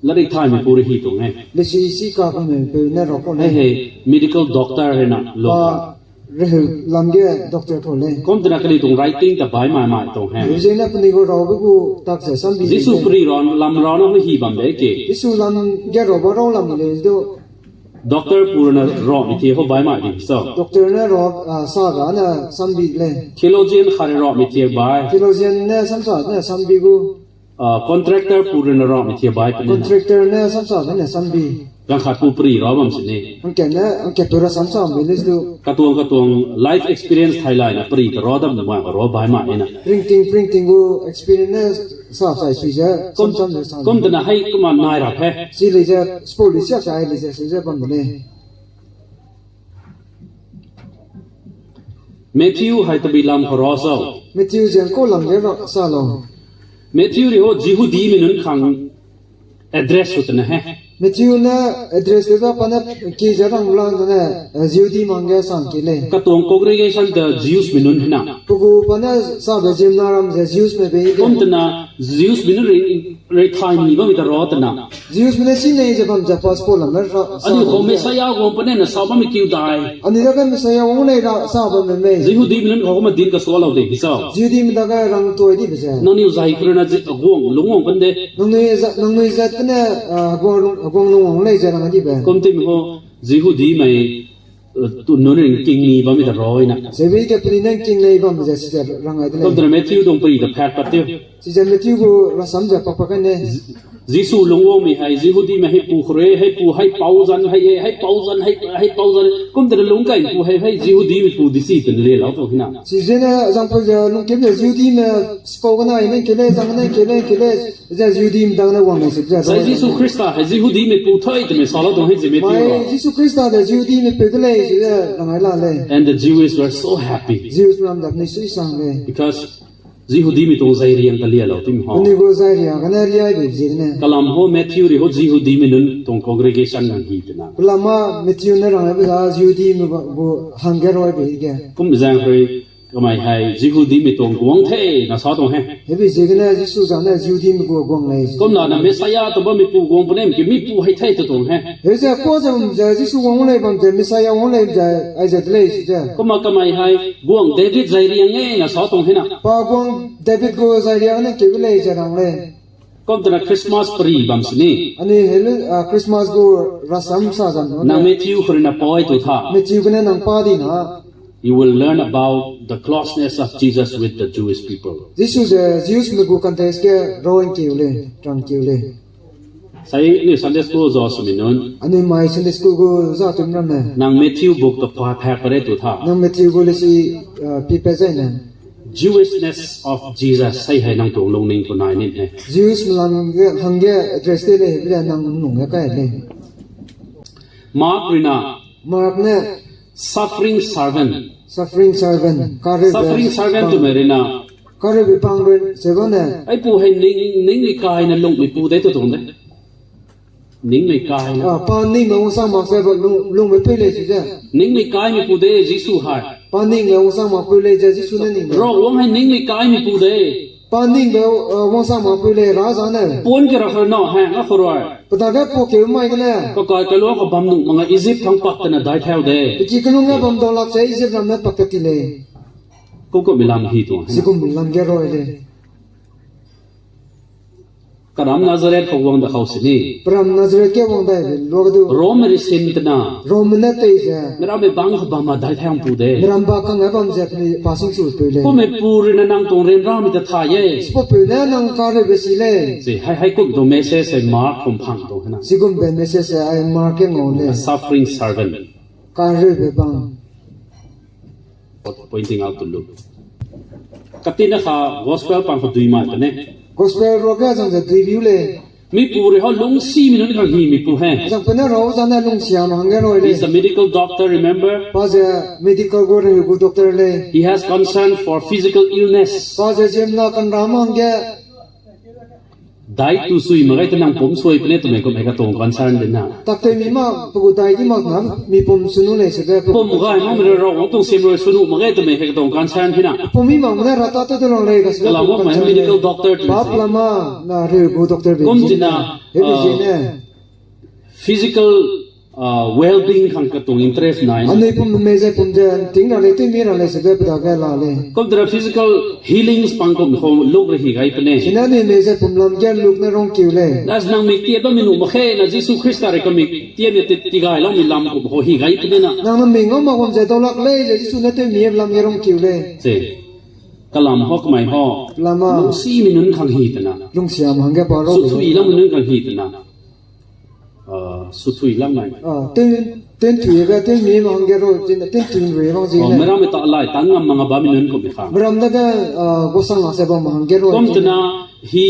Lari thai mi puri hi tung e. Lesi si ka ku me pe ne rau ku lei. He he, medical doctor he na Luke. Ah, Reheu lam ge doctor kau lei. Kum tena kali tung writing ta bai mai mai tung he. Yu zene peni gu rau be gu tak ze sambi. Jisu peri rau lam rau na hu hi bam de ke. Jisu lam ge rau ba rau lam lei du. Doctor pu rena rau mi ti ho bai mai di so. Doctor ne rau, ah, sa ga ne sambi lei. Theologian kare rau mi ti bai. Theologian ne samsa ne sambi gu. Ah, contractor pu rena rau mi ti bai pe ne. Contractor ne samsa ne sambi. Rangkhat pu peri rau bam sini. Angke ne, angke pu ra samsa mi lei du. Katuang katuang life experience thai lai na peri ta rau dam ma rau bai ma e na. Printing, printing gu experience ne sa sai sui ze, kum, sam sam ze sa. Kum tena hai kuma nai ra phe. Si lei ze, spo lei siak sai lei ze, sui ze bam de lei. Matthew hai tabi lam kau rau sau. Matthew ziang kau lam ge rau sa lau. Matthew ri ho Jihudi mi nun kang address hu tena he. Matthew ne address te da pa ne ki ze rang lang ne, eh, Jihudi mang ge sang ki lei. Katuang congregation the Jews mi nun hina. Pe gu pa ne sa be Jimna ram ze Jews me be ge. Kum tena Jews mi nun ri Rethai mi bam mi ta rau tena. Jews mi ne si nei ze bam ze passport lam ra sa. Ani kau Messiah wang pa ne na sa bam mi kiu dai. Ani dage Messiah wang nei ra sa bam me mei. Jihudi mi nun kau ma din ka sua lau de ki sa. Jihudi mi dage rang toi di be ze. Nang niu zai kru na zi guang lung wang pan de. Nang nui za, nang nui zat pa ne, ah, guang lung, guang lung wang lei ze rang di be. Kum ti mi ho Jihudi mai eh, tu nun ring king ni bam mi ta rau i na. Zebi ke peli nang king nei bam ze si ze rang ai de lei. Kum tena Matthew dong peri ta phat pat tiu. Si ze Matthew gu rasam ze pak pak ne. Jisu lungwangmi hai, Jihudime hei pu khure, hei pu, hei pau zan, hei, hei pau zan, hei, hei pau zan, kum tene lungkai pu hei, hei Jihudime pu disi tene le lau tu hina. Chizene zangpeu ze lungkeu ze Jihudime sipau gene, ne kele, zang ne kele, kele, ze Jihudime dang ne wang ne sip ze. Sai Jisu Khrista hei Jihudime pu thai teme sa lau tu hei zeme mai, Jisu Khrista de Jihudime peu de lei, ze rangai la lei. And the Jews were so happy. Jews ram dap ni sui sang lei. Because Jihudime tong zairiang ka lia lau tim ha. Anui gu zairiang gene liai be ziegene. Kalam ho Matthew ri ho Jihudime nun tong congregation nang hi tena. Pelama Matthew ne rang be za Jihudime gu hangge roi be ge. Kum zang roi kamai hai Jihudime tong guang the na sa tong he. Hebe ziegene Jisu zane Jihudime gu guang lei. Kum la na Messiah to ba mi pu guang pe nem ke mi pu hai thai to tong he. Heze ko ze ze Jisu wang lei bam ze Messiah wang lei ze aize de lei si ze. Kum a kamai hai guang David zairiang e na sa tong hina. Pa guang David gu zairiang ne keu lei ze rang lei. Kum tena Christmas peri bam sini. Anui helu, ah, Christmas gu rasam sa zan. Nang Matthew khurina poi tu tha. Matthew gene nang pa di na. You will learn about the closeness of Jesus with the Jewish people. Jisu ze Jews me gu context ke roin keu lei, rang keu lei. Sai ni Sunday school zo sumi nun. Anui mai Sunday school gu za tum ramme. Nang Matthew book to pa pha pare tu tha. Nang Matthew gu lesi, uh, pi pe zai ne. Jewishness of Jesus, sai hai nang tong lungning tu nai nin he. Jews me lam ge, hangge address te lei, bile nang nung ge kai lei. Mark rina. Mark ne. Suffering servant. Suffering servant. Kare be. Suffering servant tu me rina. Kare be pang run, se ba ne. Ai pu hai ning, ning mi kai na lung mi pu de tu tong de. Ning mi kai na. Ah, pa ning me wangsa mak se ba lung, lung me peu lei si ze. Ning mi kai mi pu de Jisu hai. Pa ning me wangsa mak peu lei ze Jisu ne ning me. Ro wang hai ning mi kai mi pu de. Pa ning me, uh, wangsa mak peu lei ra za ne. Pon ke ra kha na hai, nga khoroi. Pe dage po keu mai gene. Ka kai ka lo ka bam nu manga Egypt thang pak tena dai thau de. Pe ki kelung ge bam dau lak se Egypt ram ne pak te ti lei. Kum kum mi lam hi tu. Si kum lam ge roi lei. Karam Nazareth ka wang da kau sini. Peram Nazareth ke wang dai be lua du. Rome ri sim tena. Rome ne tei ze. Meram me bang ka bam ma dai thang pu de. Meram ba kang e bam ze pe ni pa sing su peu lei. Kum me pu rina nang tong rin ra mi ta tha ye. Spo peu ne nang kare be si lei. Si, hai, hai kum tu message hai Mark kum phang tu hena. Si kum be message hai Mark ke ngau lei. A suffering servant. Kare be bang. Pointing out to Luke. Katina kha gospel pang kha dui mai kane. Gospel ro ga zang ze dui biu lei. Mi pu re ho lungsimi nun kang hi mi pu he. Zang pe ne ro za ne lungsiam hangge roi lei. He's a medical doctor, remember? Pa ze medical gu re gu doctor lei. He has concern for physical illness. Pa ze ziemna kan ra ma hangge. Dai tu sui ma gai te nang pum sui pe ne te me kum he ka tong concern de na. Tak te mi ma pe gu dai di mak na mi pum sunu lei se be pum gai ma me ra wang tung sim roi sunu ma gai te me he ka tong concern de na. Pum mi mak ne ra ta te de long lei ka se. Kala mo ma medical doctor tu. Pap lama na re gu doctor be. Kum tina, he be ah, zine. Physical, uh, well-being kang ka tong interest nai. Anui pum me ze pum ze ting ra lei, ting mi ra lei se be pe dage la lei. Kum tera physical healings pang kum ho Luke re hi gai pe ne. Sina anui me ze pum lam ge Luke ne rong kiu lei. That's nang mi tie ba mi nu ma khe na Jisu Khrista re ka mi tie mi ti, ti gai lau mi lam kum ho hi gai pe ne na. Nang na mi ngau ma kum ze dau lak lei ze Jisu ne te mi lam ge rong kiu lei. Se. Kalam ho kamai ho. Lama. Lungsimi nun kang hi te na. Lungsiam hangge pa ro. Suthui lam mi nun kang hi te na. Ah, suthui lam mai. Ah, ten, ten thui ga, ten mi ma hangge ro, ten, ten thui rui bang zine. Oh, meram ta lai, tang ngam manga ba mi nun kum kha. Meram da ga, ah, gosang la se ba ma hangge ro. Kum tena, he,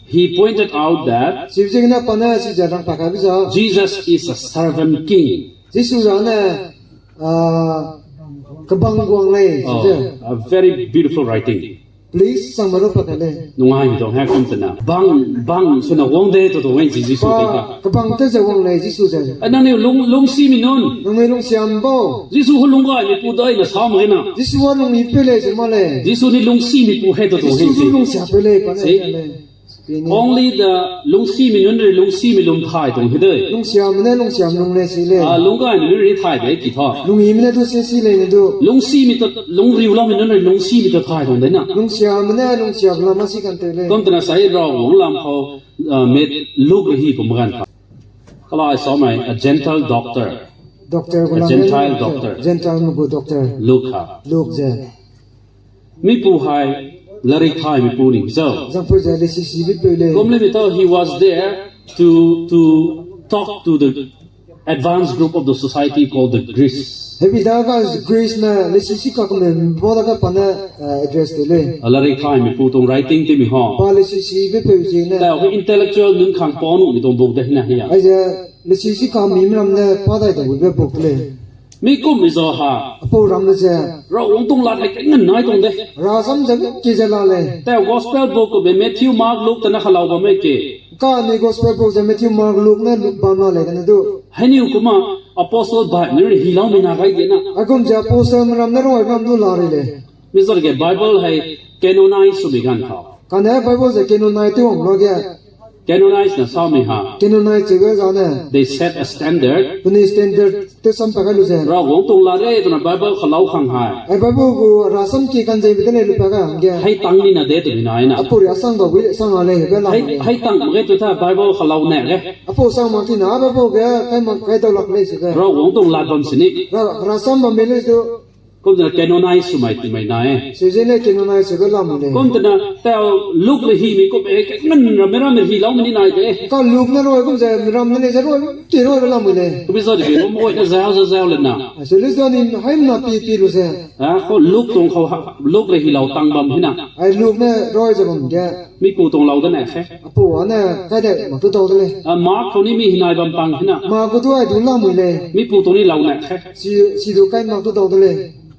he pointed out that. Sibzing na pa na si ja rang pa ka bi za. Jesus is a servant king. Jisu za ne, ah, kebang guang lei, oh, si ze. A very beautiful writing. Please, sang maro pa ka lei. Nungai mi dong he kum tena. Bang, bang, suna wang de to to wen ji Jisu te ka. Kebang te ze wang lei Jisu ze. Ai, nang ni lung, lungsimi nun. Nang ni lungsiam bo. Jisu hu lunggai mi pu dai na sa ma na. Jisu wa lung mi pe lei ze ma lei. Jisu ni lungsimi pu he to to wen ji. Jisu lungsia pe lei pa lei. Only the lungsimi nun re lungsimi lum thai tong hi de. Lungsiame ne lungsiam lung lei si lei. Ah, lunggai mi nun re thai de ki tha. Lungyi me ne du si si lei ne du. Lungsimi ta lungriu lam mi nun re lungsimi ta thai tong de na. Lungsiame ne lungsiam lam ma si kan te lei. Kum tena sai ra wang lam ho, ah, met Luke re hi kum gan tha. Kala sa mai a gentle doctor. Doctor gu lam Gentile doctor. Gentile me gu doctor. Luke ha. Luke ze. Mi pu hai, Larikhaime pu ning zau. Zangpeu ze lesisibe peu lei. Gum le mi tau, he was there to, to talk to the advanced group of the society called the Greece. Hebi da ga Greece ne lesisi kakme bau da ga pa ne, eh, address te lei. A larikhaime pu tong writing te mi ha. Pa lesisibe peu ziegene. Tau intellectual nunkhang pa nu mi tong buk de hina hia. Aize lesisi kami ram ne pa dai de be buk lei. Mi kum mi zau ha. Apau ram ze. Rawang tong lad hai kengennai tong de. Rasam ze ki ze la lei. Tau gospel book be Matthew, Mark, Luke tena halau bam me ke. Kane gospel book ze Matthew, Mark, Luke ne Luke bam la lei kane du. Heniu kuma apostle bai ne hi lau mi na gai de na. Aigum ze apostle ram ne roi ram du la rei lei. Mi zau ge Bible hai canonize su mi gan kau. Kane Bible ze canonize tew wang la ge. Canonize na sa mi ha. Canonize chebe zane. They set a standard. Penui standard tew sam pa ga lu ze. Rawang tong lad rei tena Bible halau hang hai. Ai Bible gu rasam ki kan ze bi de lei lu pa ga hangge. Hai tang ni na de tu mi nai na. Apau ria sang da wi sang a lei be la. Hai, hai tang ma ge tu ta Bible halau ne ge. Apau sang mak ti na Bible ge kai mak kai dau lak lei se ge. Rawang tong lad bam sini. Ra, rasam bam me lei du. Kum tena canonize su mai ti mai na e. Sezene canonize chebe la mi lei. Kum tena tau Luke le hi mi kum e, ngen ram me ram me hi lau mi ni nai de. Ka Luke ne roi kum ze ram ne lei ze roi, ti roi la mi lei. Kum mi zau de bi, kum oi ne zau, zau, zau le na. A, se le zau ni hai na pi, pi lu ze. A, ko Luke tong kau ha, Luke le hi lau tang bam hi na. Ai Luke ne roi ze bam ge. Mi pu tong lau de ne khe. Apau ane kai de mak tu dau de lei. A, Mark kau ni mi hi nai bam tang hi na. Mark gu du ai du la mi lei. Mi pu tong ni lau ne khe. Si, si du kai mak tu dau de lei.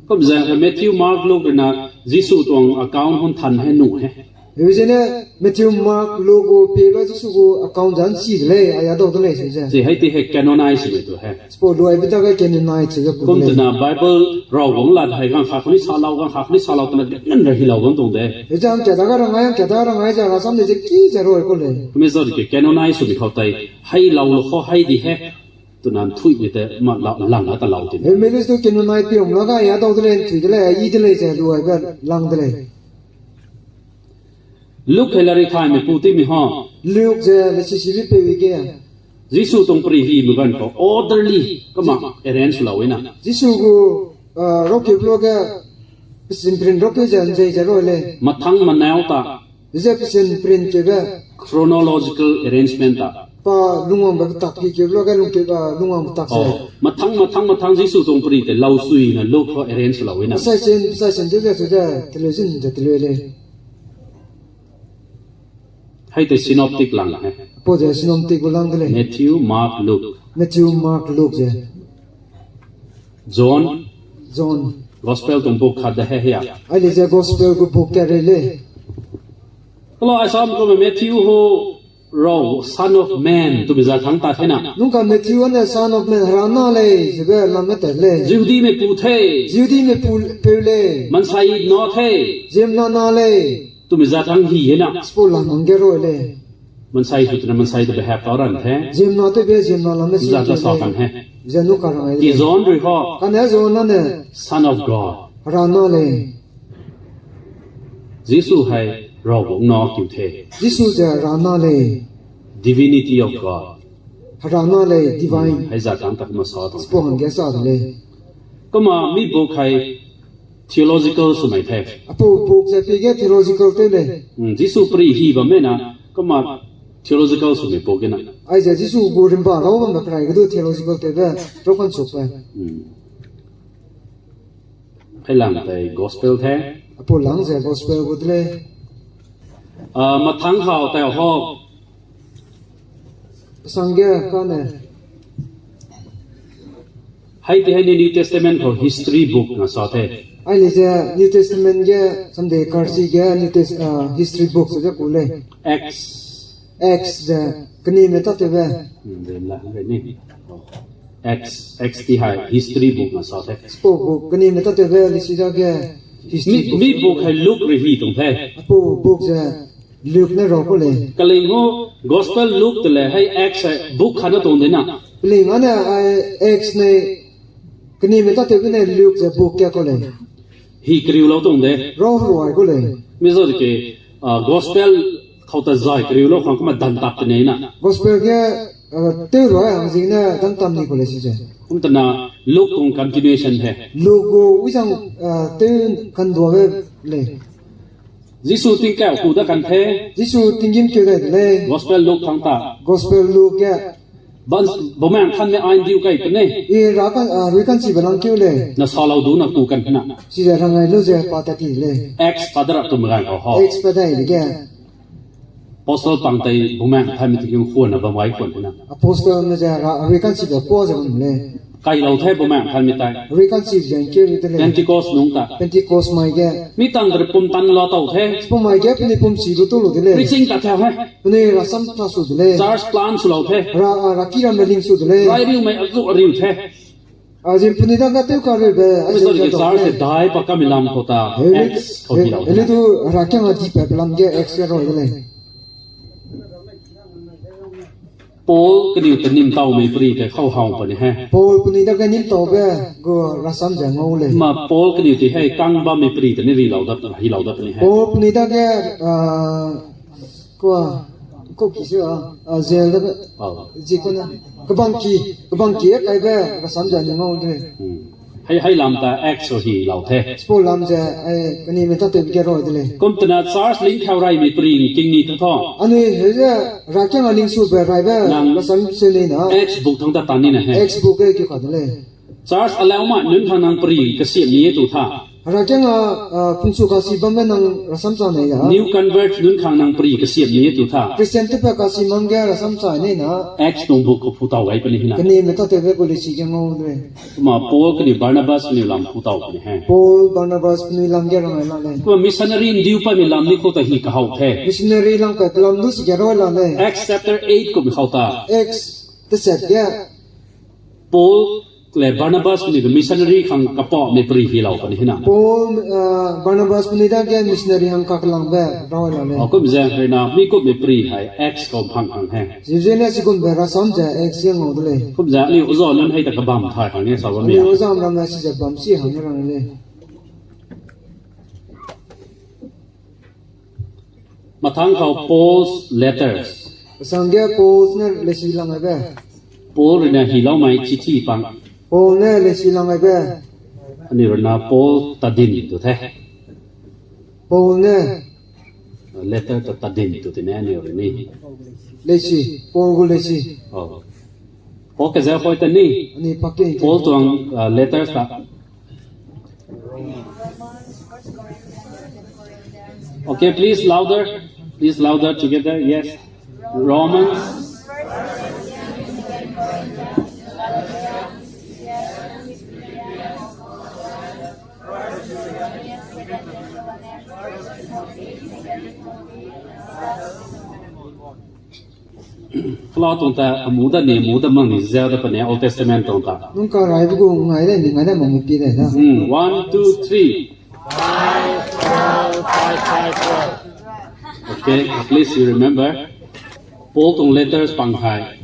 Kum ze Matthew, Mark, Luke na Jisu tuang account hon than he nu he. Hezene Matthew, Mark, Luke gu pie la Jisu gu account zan si de lei, aya dau de lei se ze. Chi hai ti he canonize me tu he. Spo luai bi ta ga canonize chebe pu de lei. Kum tena Bible Rawang lad hai gang kha kuni sa lau, gang kha kuni sa lau tena ngen ra hi lau bam tong de. Hezang kia da ga rangai, hang kia da rangai ze rasam de ze ki ze roi ku lei. Kum mi zau de ke canonize su mi kau tai, hai lau lo kau hai di he. Tena nthui mi te ma la, lang a ta lau ti. He me lei du canonize pi ong la ga ya dau de lei, nthui de lei, i de lei ze luai be lang de lei. Luke hai larikhaime pu ti mi ha. Luke ze lesisibe peu ge. Jisu tuang peri hi mi gan kau orderly kama arrange lau i na. Jisu gu, ah, rokeu lo ge pesin prin rokeu ze nzei ze roi lei. Mathang manau ta. Ze pesin prin keube. Chronological arrangement ta. Pa lungwangbe petak pi keu lo ge lungkeu, ah, lungwang petak se. Oh, mathang, mathang, mathang Jisu tuang peri te lau sui na Luke kau arrange lau i na. Sai sin, sai sin de ze su ze, teleu zin ze teleu lei. Hai te synoptic lang he. Apau ze synoptic gu lang de lei. Matthew, Mark, Luke. Matthew, Mark, Luke ze. John. John. Gospel tuang book khat de he hia. Ai lei ze gospel gu book kat rei lei. Kalo ai sam kum Matthew hu rau Son of Man tu mi za thang ta the na. Nungka Matthew ane Son of Man, Hera na lei, zebe lam me tat lei. Jihudime pu the. Jihudime pu, peu lei. Mansai na the. Ziemna na lei. Tu mi za thang hi he na. Spo lam hangge roi lei. Mansai su tena mansai de behap tau ran the. Ziemna tewbe ziemna lam me si za ta sa kan he. Ze nu ka rangai lei. Ki John rui ho. Kane John ane. Son of God. Hera na lei. Jisu hai Rawang na kiu the. Jisu ze Hera na lei. Divinity of God. Hera na lei, divine. Hai za tang tak ma sa tang. Spo hangge sa de lei. Kama mi book hai theological su mai the. Apau book ze pi ge theological tew lei. Hmm, Jisu peri hi bam me na, kama theological su mai book ge na. Aize Jisu gu rimba rau bambe kerai ge du theological tewbe, rau kan suk pe. Hmm. Hai lang tai gospel the. Apau lang ze gospel gu de lei. Ah, mathang hau tai ho. Sangge kane. Hai te hai ni New Testament kau history book na sa the. Ai lei ze New Testament ge, samde karsi ge New Tes-, ah, history book se ze ku lei. Acts. Acts ze kenime tatewbe. Hmm, de la, de ni. Acts, Acts ti hai history book na sa the. Spo book kenime tatewbe lei si dage history book. Mi, mi book hai Luke rui hi tong the. Apau book ze Luke ne rau ku lei. Kaling ho gospel Luke te le hai Acts hai book khat na tong de na. Peling ane ai Acts ne kenime tatewbe ne Luke ze book kat ku lei. Hi keriu lau tong de. Rau ruai ku lei. Mi zau de ke, ah, gospel kau ta zai keriu lau khang kama dan tap te nei na. Gospel ge, ah, tew ruai hang zing ne dan tam ni ku lei si ze. Kum tena Luke kung continuation he. Luke gu wi zang, ah, tew kan duabe lei. Jisu tingkeu ku da kan the. Jisu tinggîm keu dai de lei. Gospel Luke thang ta. Gospel Luke ge. Ban, bumang khan me ain diu kai pe ne. I ra kan, a, rui kan chibe lang keu lei. Na sa lau du na ku kan na. Chize rangai lu ze pa ta ti lei. Acts pa da ra tu me gai kau hau. Acts pa dai de ge. Apostle pang tei bumang khan me tingkeu ku na bam wai ku na. Apostle me ze ra, rui kan chibe ku ze bam lei. Kai lau the bumang khan me tai. Rui kan chibe ze keu lu de lei. Pentecost nung ta. Pentecost mai ge. Mi tang dere pum tan la tau the. Pum mai ge penui pum chi lu tu lu de lei. Preaching ta the he. Penui rasam ta su de lei. Church plant su lau the. Ra, a, ra ki ram me ling su de lei. Rai riu mai a zu a riu the. A, zin penui dage tew ka riu be, a, zin church te dai pa ka mi lam kau ta, Acts kau di lau. Heli du ra kiang a di pe lam ge Acts ge roi de lei. Paul keniu te nim tau mei peri te kau hau pa ni he. Paul penui dage nim tau be gu rasam ze ngau lei. Ma Paul keniu te he kang ba mei peri te ni ri lau da, hi lau da pa ni he. Paul penui dage, a, Kua, kau ki se a, a, jail da be, a, zi kau na, kebang ki, kebang ki e kai be, rasam ze ni ngau de. Hmm. Hai, hai lam ta Acts o hi lau the. Spau lam ze, ai, kani me ta te ge roi de lei. Kum tena church ling thau rai mi peri king ni ta tho. Anui he ze, ra kiang a ling su be rai be, nang rasam se ni na. Acts book thang ta ta ni na he. Acts book e ki ka de lei. Church alau ma nunkhang nang peri kesiam ni e tu tha. Hera kiang a, a, pungchu kasi bam me nang rasam sa nei da. New convert nunkhang nang peri kesiam ni e tu tha. Christian tepe kasi mang ge rasam sa nei na. Acts nung book ko phu tau gai pe ni hina. Kane me ta tew be gu lesi ge ngau de. Kuma Paul kani Barnabas kani lam phu tau pe ni he. Paul, Barnabas penui lam ge rang ai la lei. Kuma missionary ndiu pa mi lam ni ko ta hi kahau the. Missionary lang kai pe lam du si ge roi la lei. Acts chapter eight ko mi hau ta. Acts teset ge. Paul le Barnabas penui ge missionary kang kapa me peri hi lau pe ni hina. Paul, uh, Barnabas penui dage missionary hang kakelang be rau la lei. Akum ze rena mi kup me peri hai Acts kau phang hang he. Zizene sikum be rasam ze Acts e ngau de lei. Kum ze ni uza nun hai ta kabam thai hang e sa ba mi. Ni uza ram na si ze bam si hang e rang lei. Mathang kau Paul's letters. Sangge Paul ne lesi lang ai be. Paul rina hi lau mai chithi pang. Paul ne lesi lang ai be. Ani rina Paul tadin tu the. Paul ne. Letter ta tadin tu te ne ani rini. Lesi, Paul gu lesi. Oh. Paul ke ze koi ta ni. Ani pakke. Paul tuang, uh, letters ta. Okay, please louder. Please louder together. Yes. Romans. Kela tong ta, a mu da ni, mu da mang ni, zeu da pa ne, Old Testament tong ta. Nung ka rai bu gu ngai le, ni ngai le, mang pi le da. Hmm, one, two, three. Five, twelve, five, five, twelve. Okay, at least you remember. Paul tong letters pang hai.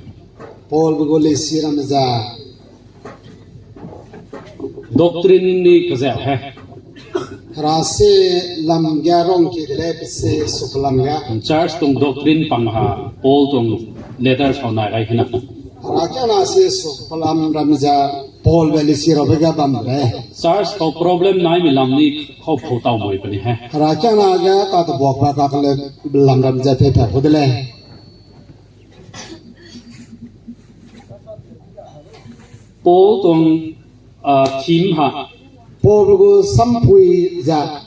Paul bu gu lesi ram za. Doctrine ni kazeu he. Hera se lam ge rong ki de lei pe se suk lam ge. Church tong doctrine pang ha, Paul tong letter sau nai gai hina. Hera kiangna se suk lam ram ze Paul be lesi rabe ge bam de lei. Church kau problem nai mi lam ni kau phau tau moi pe ni he. Hera kiangna ge ka te buak ba ka kele lam ram ze pe pe hu de lei. Paul tong, ah, theme ha. Paul gu sampui za.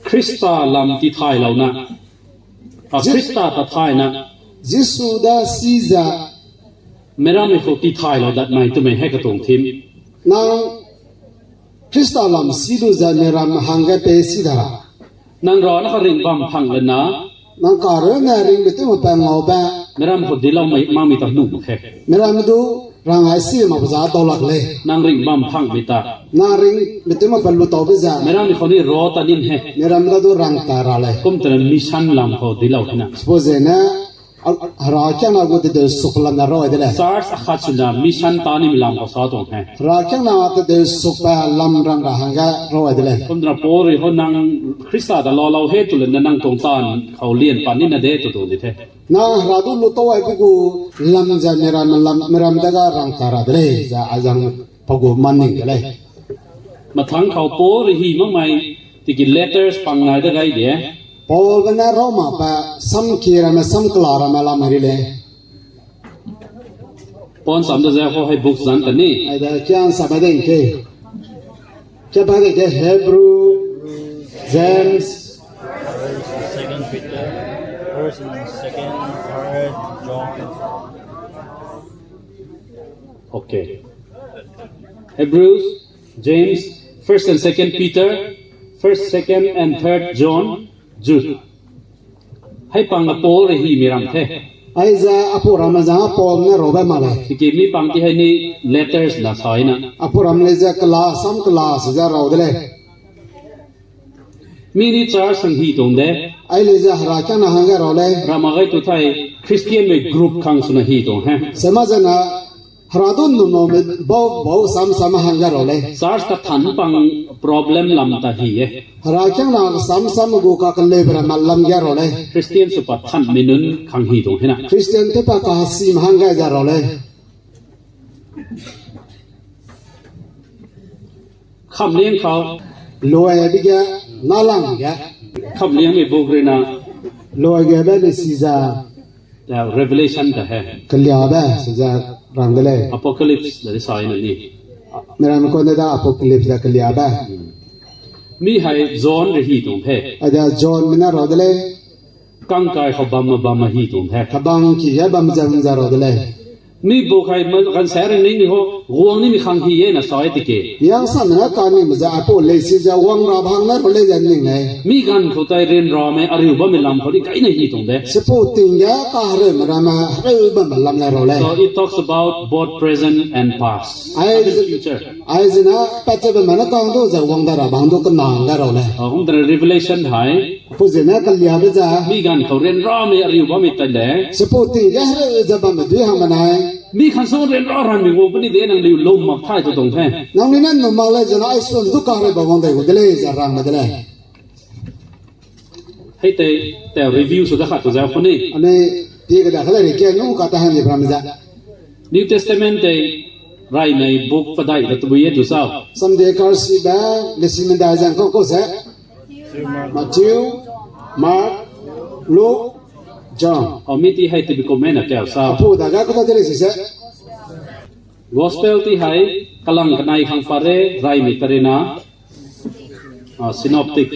Khrista lam ti thai lau na. Ah, Ji- Khrista ta thai na. Jisu da si za. Meram mi kau ti thai lau dat mai tu mei he katong theme. Nang Khrista lam si lu ze meram hangge pe si da. Nang ra na ka ring bam phang le na. Nang ka ru ne ring be tu ma pe ngau be. Meram kau di lau mai, ma mi ta nu he. Meram du rang ai si ma be za dau lak lei. Nang ring bam phang mi ta. Nang ring be tu ma pe lu tau be za. Meram mi kau ni ro ta nin he. Meram da du rang ta ra lei. Kum tena mission lam kau di lau hina. Suppose ne, A, Hera kiangna gu tedeu suk lam na roi de lei. Church a khat suna mission ta ni mi lam kau sa tong he. Hera kiangna tedeu suk pa lam rang ra hangge roi de lei. Kum tena Paul ri ho nang Khrista da lau lau he tu le na nang tong tan kau lien pa ni na de tu tu di the. Nang Hera du lu tau ai gu gu lam ze meram lam, meram da ga rang ta ra de lei, ze a zang pa gu man ning de lei. Mathang kau Paul ri hi mang mai Tiki letters pang nai de gai de. Paulbe ne Roma pe sam ki ramme sam kela ramme lam ri lei. Pon sam de ze ho hai books zan ta ni. Ai da kian sa ba de ke. Kia ba de ke Hebrew, James. First and second Peter, first and second, third John. Okay. Hebrews, James, first and second Peter, first, second and third John, Jude. Hai pang a Paul re hi mi ram the. Aize a pu ramme za Paul ne rabe ma lei. Tiki mi pang ti hai ni letters na sai na. A pu ram lei ze kela, sam kela se ze rau de lei. Mi ni church sang hi tong de. Ai lei ze hera kiang na hangge rau lei. Rama gai tu thai Christian me group kang suna hi tong he. Sema ze na hera dun nu no me bau bau sam sam hangge rau lei. Church ta than pang problem lam ta hi e. Hera kiang na sam sam gu ka kele bra ma lam ge rau lei. Christian su pa than minun kang hi tong he na. Christian te pa ka si ma hangge za rau lei. Khamliang kau. Loi bi ge, nalang ge. Khamliang mi buk re na. Loi ge be le si za. Ya, Revelation da he. Kelia be, si za rang de lei. Apocalypse da de sai na ni. Mera me ko ne da Apocalypse da kelia be. Mi hai John re hi tong he. Ada John mina rau de lei. Kangkai kau bam ma bam ma hi tong he. Kabang ki ge bam zam za rau de lei. Mi bu kai ma gan sa ring ning ho, guang ni mi khang hi ye na sai tiki. Yang sa na ka ni ma za apo lei si za wang ra bang na rau lei za ning lei. Mi gan kau tai ren ra me ariu ba me lam kau di kai na hi tong de. Sepu ting ge ka hare ma ra ma hare ba ma lam lei rau lei. So it talks about both present and past. Ai and future. Ai zina, pa che be ma na kang du za wang da ra bang du ka nang ga rau lei. Ah, hum da Revelation hai. Pu zene kelia be za. Mi gan kau ren ra me ariu ba me tai le. Sepu ting ge hare za ba me dui hang ma nai. Mi khan song ren ra ran mi wang pe ni de nang liu lum mak thai tu tong he. Nang ni nan nu mak lei zena ai sun du ka hare ba wang dai gu de lei za rang me de lei. Hei te, te review su da khat tu za pu ni. Ane, ti ke da kala ri ke nu ka ta hang ni bra me za. New Testament te rai nei book padai da tu bu ye tu sa. Sunday karsi ba, lesi me da zang kau kau se. Matthew, Mark, Luke, John. O mi ti hai ti bi comment na kau sa. Apu da ga kau ta de lei si se. Gospel ti hai, kalang kanai khang pare, rai mi tare na. Ah, synoptic.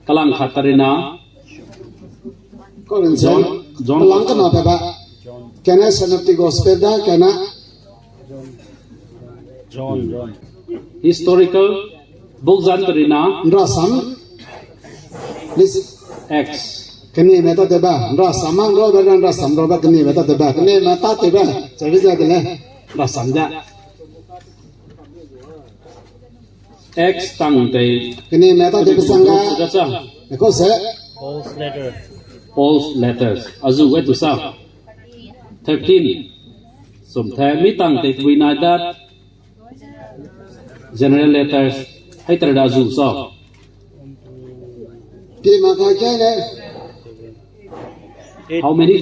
Kalang khat tare na. John, John. Kalang kana pe ba. Kena synoptic gospel da, kena. John, John. Historical book zan tare na. Nrasam. This Acts. Kene me ta te ba. Nrasam ang ro ba, nrasam ro ba, kene me ta te ba. Kene me ta te ba. Sabi za de le. Nrasam da. Acts tang tei. Kene me ta te pesang ga. Kau se. Paul's letter. Paul's letters. Azu we tu sa. Thirteen. Sum the mi tang tei tui nai dat. General letters. Hai tar da azu sa. Pi ma ka ke ne. Eight. How many?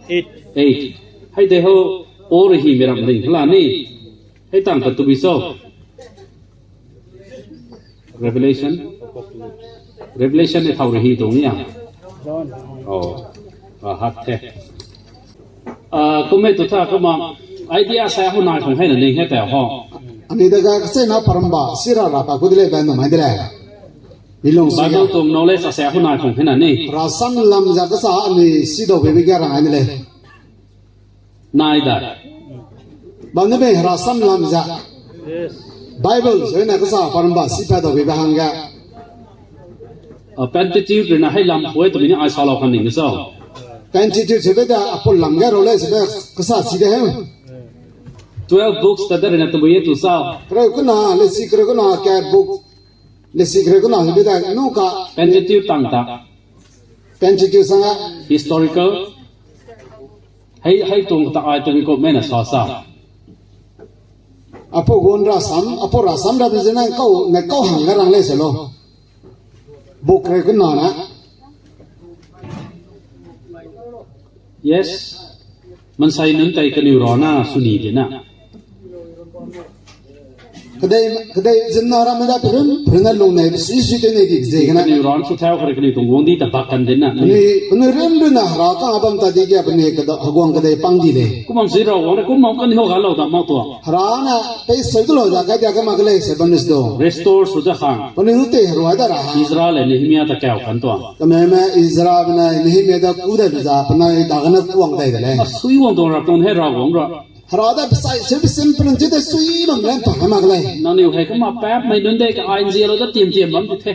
Eight. Eight. Hai de ho or hi mi ram ding la ni. Hai tang ka tu bi so. Revelation. Revelation ne thau re hi dong ya. Oh. Ah, hak the. Ah, kume tu tha kuma idea sa hu nai khong hai na ning he ta ho. Ani da ga kase na paramba sira ra pa ku de le ba no mai de le. Ni long sa Bible ya. Tung knowledge sa hu nai khong hai na ni. Rasam lam za kasa ani si do be bi ga rang ai ni le. Nai da. Bam ne be rasam lam za. Yes. Bible zoi na kasa paramba si pa do be ba hang ga. Ah, Pentateuch rina hai lam khoi tu mi ni ai sa lau kan ning so. Pentateuch se be da apol lam ga ro le se be kasa si de he. Twelve books ta da rina tu bu ye tu sa. Kre kuna le si kre kuna ka book. Le si kre kuna se be da nu ka. Pentateuch tang ta. Pentateuch sang a. Historical. Hai, hai tung ta ai tu mi ko me na sa sa. Apo gon rasam, apo rasam da bi zena kau, ne kau hang ga rang le se lo. Book re kuna na. Yes. Mansai nun tai kaniu ra na suni de na. Kedei, kedei ziemmena ramme da perun, perun ne lung nei, sui sui te nei di ziegene. Penui ran su thau kare keni tong wang di ta bak kan den na. Penui, penui run run na Hera ka bam ta di ge penui keda, heguang kedei pang di lei. Kum bam si ra wang ne, kum bam kan hio ga lau da mak tua. Hera ne, pei seu du lau da, kai dia ka mak lei, se bam nis do. Restore su da hang. Penui du te herua da ra hang. Ezra le Nehemia ta kau kan tua. Kememe Ezra benai Nehemia da ku dai be za, penai da gene kuang dai de lei. A sui wang tong ra tong he ra wang ra. Hera da besai se be simple ji de sui bam len pa mak lei. Nang niu hei kema pap mai nun de ka ai nzie lo da tiam tiam bam di the.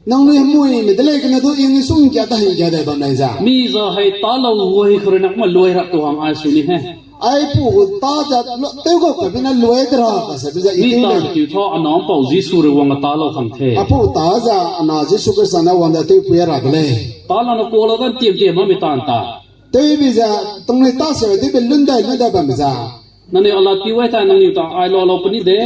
Nang nui hemui me de lei kena du i nui sung kia da hing kia de bam lei za. Mi za hei ta lau wai kare nak ma luai ra tuang ai su ni he. Ai pu ta za lo, teu go ka bina luai de ra ka se be za i mi teu ta lei. Tiu tho a nam pau Jisu re wang a ta lau khang the. A pu ta za a na Jisu Krista na wang da teu pui ra de lei. Ta la na ko lau dan tiam tiam ma mi tan ta. Tewbi ze, tongnui ta se, tewbi lun dai, lun dai bam za. Nang niu a lat pi wai ta, nang niu ta, ai lo lo puni de.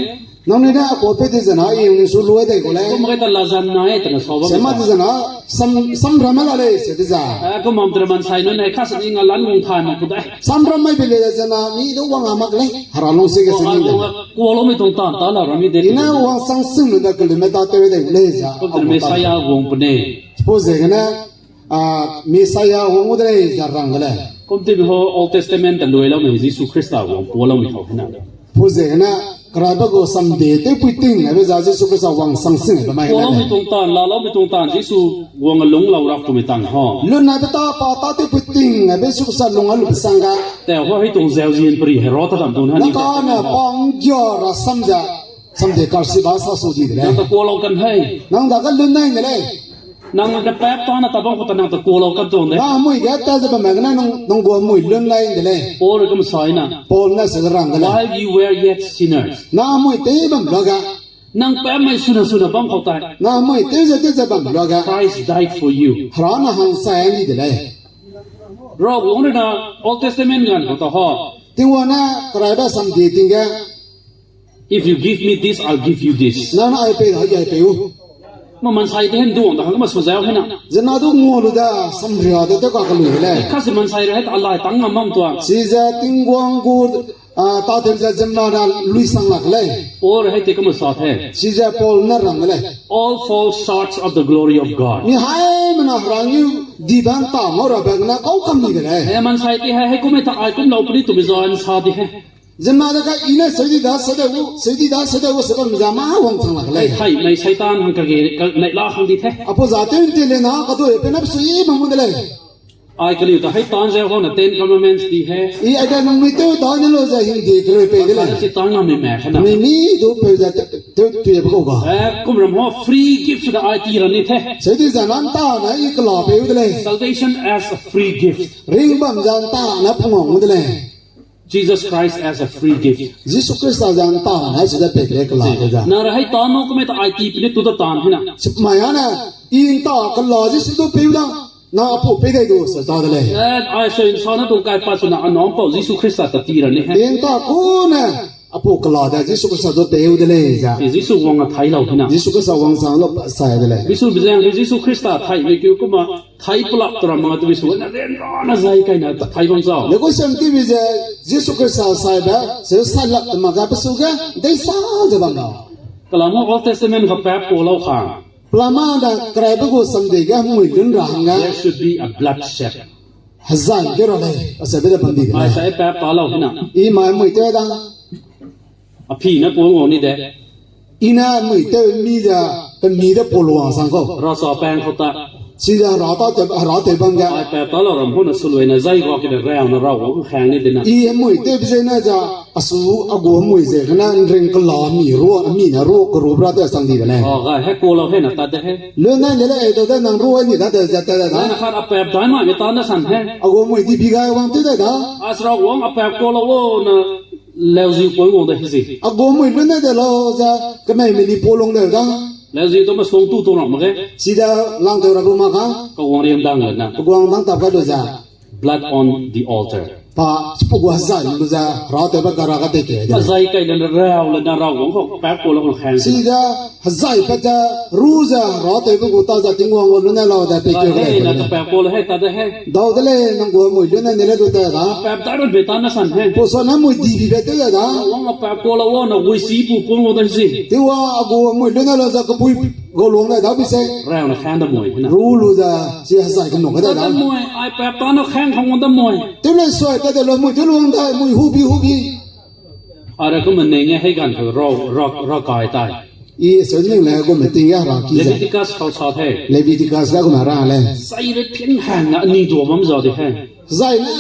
Nang niu ne a ko pe di zena, i nang niu su luai dai ko lei. Kum gai ta la zan na e, ta na sa ba. Se ma di zena, sam, sam ram la lei, se di za. Eh, kum mam tre man sai nun, eh, ka sa ni nga lan mung thai ma ku dai. Sam ram mai bi le zena, mi du wang a mak lei. Hera lung se ge se ni de. Ko lo mi tong tan, ta la ram mi de. I na wang sang sing lu da kilometer tew dai lei za. Kum tre Messiah wang pune. Suppose ge na, A, Messiah wang u de lei za rang de lei. Kum ti ho Old Testament te luai lau mei Jisu Krista wang pua lau mei hau hina. Pu ze gene, keraibe gu samde tewpui ting, ebe za Jisu Krista wang sang sing, ebe mai gene. Pua lau mei tungtan, la lau mei tungtan, Jisu wang a lung lau rak tu mei tang ho. Lun na be ta pa ta tewpui ting, ebe Jisu Krista lung a lu pesang ga. Te ho hei tung zeu zin peri Herod ta dam tun ha ni. Na ka ne pang gia ra sam ze, samde karsi ba sa su di de lei. Nang ta kua lau kan hei. Nang da ga lun nai de lei. Nang ne pap ta na tabang kau ta nang ta kua lau kan tong de. Na mui ge ta ze bam gene nang, nang gu mui lun lai de lei. Paul kum sai na. Paul ne se rang de lei. While you were yet sinners. Na mui te bam luage. Nang pap mai suna suna bam kau tai. Na mui te ze te ze bam luage. Christ died for you. Hera na hang sai ni de lei. Ra wang re na Old Testament gan kau ta ho. Tingwang ne keraibe samde ting ge. If you give me this, I'll give you this. Nang ai pei ra, ai pei u. Ma man sai te hen duang da hang ma su zau hena. Zena du ngua lu da, samria de te ka ka lu lei. Kasi man sai ra het alai tang ngam mam tuang. Size Tingwang gu, a, ta tem ze zena na lui sang lak lei. Paul hai te ka ma sa the. Size Paul ne rang lei. All fall short of the glory of God. Mi hai mena rang yu di ban ta mo ra ba na kau kam ni de lei. Hai man sai te hai, hai kum ta ai kum lau pli tu mi zan sa di he. Zena da ka i ne seudi da, seudi da, seudi da, se bam za ma wang chang lak lei. Hai, nai Satan hang ka ge, ka nai la hang di the. Apo za tew te le na, ka du e pe na su i ma mu de lei. Ai ka liu ta hai tan ze ho na Ten Commandments di he. I ai da nang mi tew da ne lo za hing di kere pe de lei. Ka si tan na mi me khana. Mi mi du pe za tew tu e pe ko ga. Eh, kum ram ho free gift da ai ti ra ni the. Seudi za nan ta na i kela pe u de lei. Salvation as a free gift. Ring bam za nan ta na pungwang mu de lei. Jesus Christ as a free gift. Jisu Krista zang ta na si da pek le kela de za. Na ra hai ta no kume ta ai ti pine tu da tan hina. Sip mai ana, i nta kela Jisu du peu da, na apu pe dai du sa ta de lei. Eh, ai so insan na tu kai pa su na a nam pau Jisu Krista ta ti ra ni he. I nta ku ne, apu kela da Jisu Krista du peu de lei za. Eh, Jisu wang a thai lau hina. Jisu Krista wang sang lo pa sai de lei. Jisu bizang Jisu Krista thai me kiu kuma Thai pelak teram ma tu bi su na ren ra na zai kai na thai bam zau. Le ko sem ti bi ze Jisu Krista sai ba, se sai lak te ma ga pe su ga, dei sa ze bam lau. Kalamo Old Testament ga pap ko lau kha. Pelama da keraibe gu samde ga mui lun ra hang ga. There should be a bloodshed. Hazan ge ra lei, a se be da bam di ga. Mai sai pap ta lau hina. I mai mui te da. A phi ne pua ngau ni de. I ne mui tew mi ze, pe mi de pua luang sang kau. Ra sa pang kau ta. Sida ra ta te, ra te bam ge. Ai pa ta lau ram hu na sului na zai ga ki de rau na rau ga khang ni de na. I mui tew bi ze na za, a su, a gu mui ze, kena ring kela mi ru, mi na ru, keru bra de sang di de lei. A ga he ko lau he na ta de he. Lun nai de lei, e dau de nang ru ni da de, za ta de da. Na khat a pap dai ma mi ta na san he. A gu mui di bi ga wang tew de da. A sra wang a pap ko lau o na. Leuzi poi wang da hizi. A gu mui lun ne de lau za, kemei meli pua lung de da. Leuzi to ma song tu to mak ge. Sida lang tew ra bu ma ka. Ka wang riam dang le na. Ka wang dang tap ga lu za. Blood on the altar. Pa, chipau gu hezai lu ze, Hera tewbe ga ra ga dei ke de. Hezai kai le na rau le na rau wang kau, pa kau la kau khang. Sida, hezai pa ze, ru ze, Hera tewbe gu ta ze Tingwang gu lu ne lau de pe ke. Hei, na ta pa kau la hei ta de hei. Dau de lei, nang gu mui lu ne ne le du de da. Pa ta ran be ta na san hei. Pau sa na mui di bi be de da. Wang pa kau la wang na wui si pu pun wang da si. Tiwa a gu mui lu ne lau ze kapui Ga luang dai da bi se. Rau na khang da moi, na. Ru lu da, chi hezai ke nung ka da da. Da moi, ai pa ta na khang khang da moi. Tew le sui ta de lo moi, tew luang dai, moi hu bi, hu bi. Ara ku ma neng e hei gan ka rau, rau, rau kai tai. I se ning le gu me ting ya ra ki ze. Leviticus kau sa the. Leviticus la gu ma ra le. Sai le ting hang na ni do mam za de he. Zai na,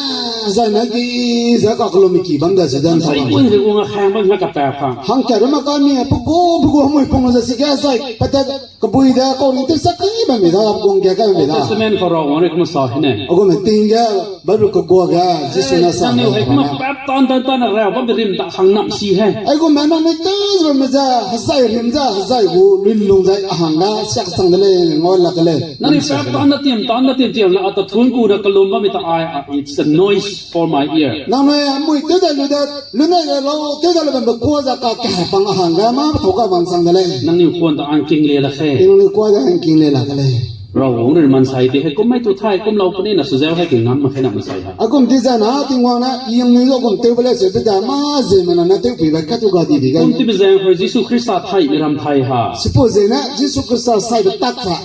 zai na ki, zai ka kelo mi ki bam da se dan sa. Sai ui de gu nga khang bam nga ka pa khang. Hang ka re ma ka mi, pe gu, pe gu moi pung za si ga zai, pa ta Kebui da, kau ring tew sak kai bam mi da, kau ring ge kai bam mi da. Testament kau ra wang re kum sa hine. Agu me ting ge, Bible kau gua ge, Jisu na sa. Nang ni hei kum pap tan tan tan ra bam de rim da hang nam si he. Ai gu me nang ni tew ze bam me za, hezai rim za, hezai gu, lun lung zai, a hang da, siak sang de lei, ngau lak de lei. Nang ni pap tan na tim, tan na tim tim, na a ta thun gu na kalum bam mi ta ai, it's a noise for my ear. Nang ni mui tew da lu da, Lu ne le lau, tew da le bambe kua za ka kahepang a hang ga ma, pe tau ka wang sang de lei. Nang ni kuan da ang king le la he. Nang ni kua da ang king le la de lei. Rau wang rin man sai de he, kum mai tu thai, kum lau pene na su zeu he, king nam ma he na man sai ha. A kum di za na, Tingwang na, i yang ni lo kum tew be le se be da, ma ze me na na tew pui be ka tu ga di di ga. Kum ti be zeng he, Jisu Krista thai, mi ram thai ha. Sipau ze na, Jisu Krista sai be tak ta.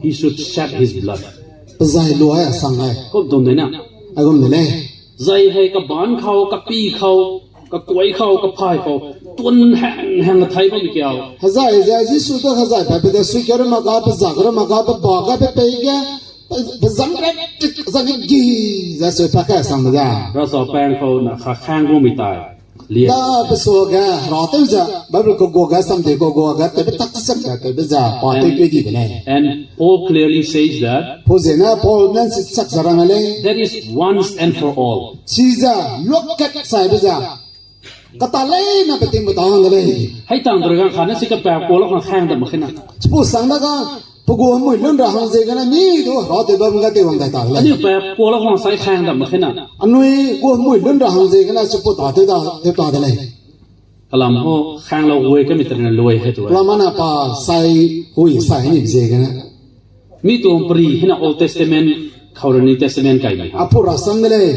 He should shed his blood. Pe zai lu ai a sang ai. Kum dun de na. A kum de lei. Zai hei ka ban khau, ka pi khau, ka kuai khau, ka phai khau, tun hang hang thai bam kiau. Hezai ze Jisu du hezai pa pe de sui ke rema ka, pe za ke rema ka, pe ba ka, pe pei ke, pe, pe zang re tik, zang gi, za sui pa ka sang de. Ra sa pang khau na kha khang gu mi tai. Lia. Da pe sua ge, ra tew ze, Bible kau gua ge, samde kau gua ge, tebe tak sam ge, tebe ze, pa tew ke di de lei. And Paul clearly says that Pau ze na Paul nan si sak za rang lei. That is once and for all. Chiza, luak kat sai be za. Kata lei na pe ting be ta hang de lei. Hei tang dere gang kha na si ka pa kau la kang khang da ma khe na. Chipu sang da ga, pe gu mui lun ra hang ze gene mi du ra te bam ga te wang dai ta lei. Ani pa kau la kang sai khang da ma khe na. Anui gu mui lun ra hang ze gene chipu ta te da, te ta de lei. Kalam ho, khang lau hui ka mi tene lui he tu. Lamana pa sai hui sai ni ze gene. Mi tuang pri hina Old Testament, khau ra New Testament kai mi ha. Apu ra sam de lei.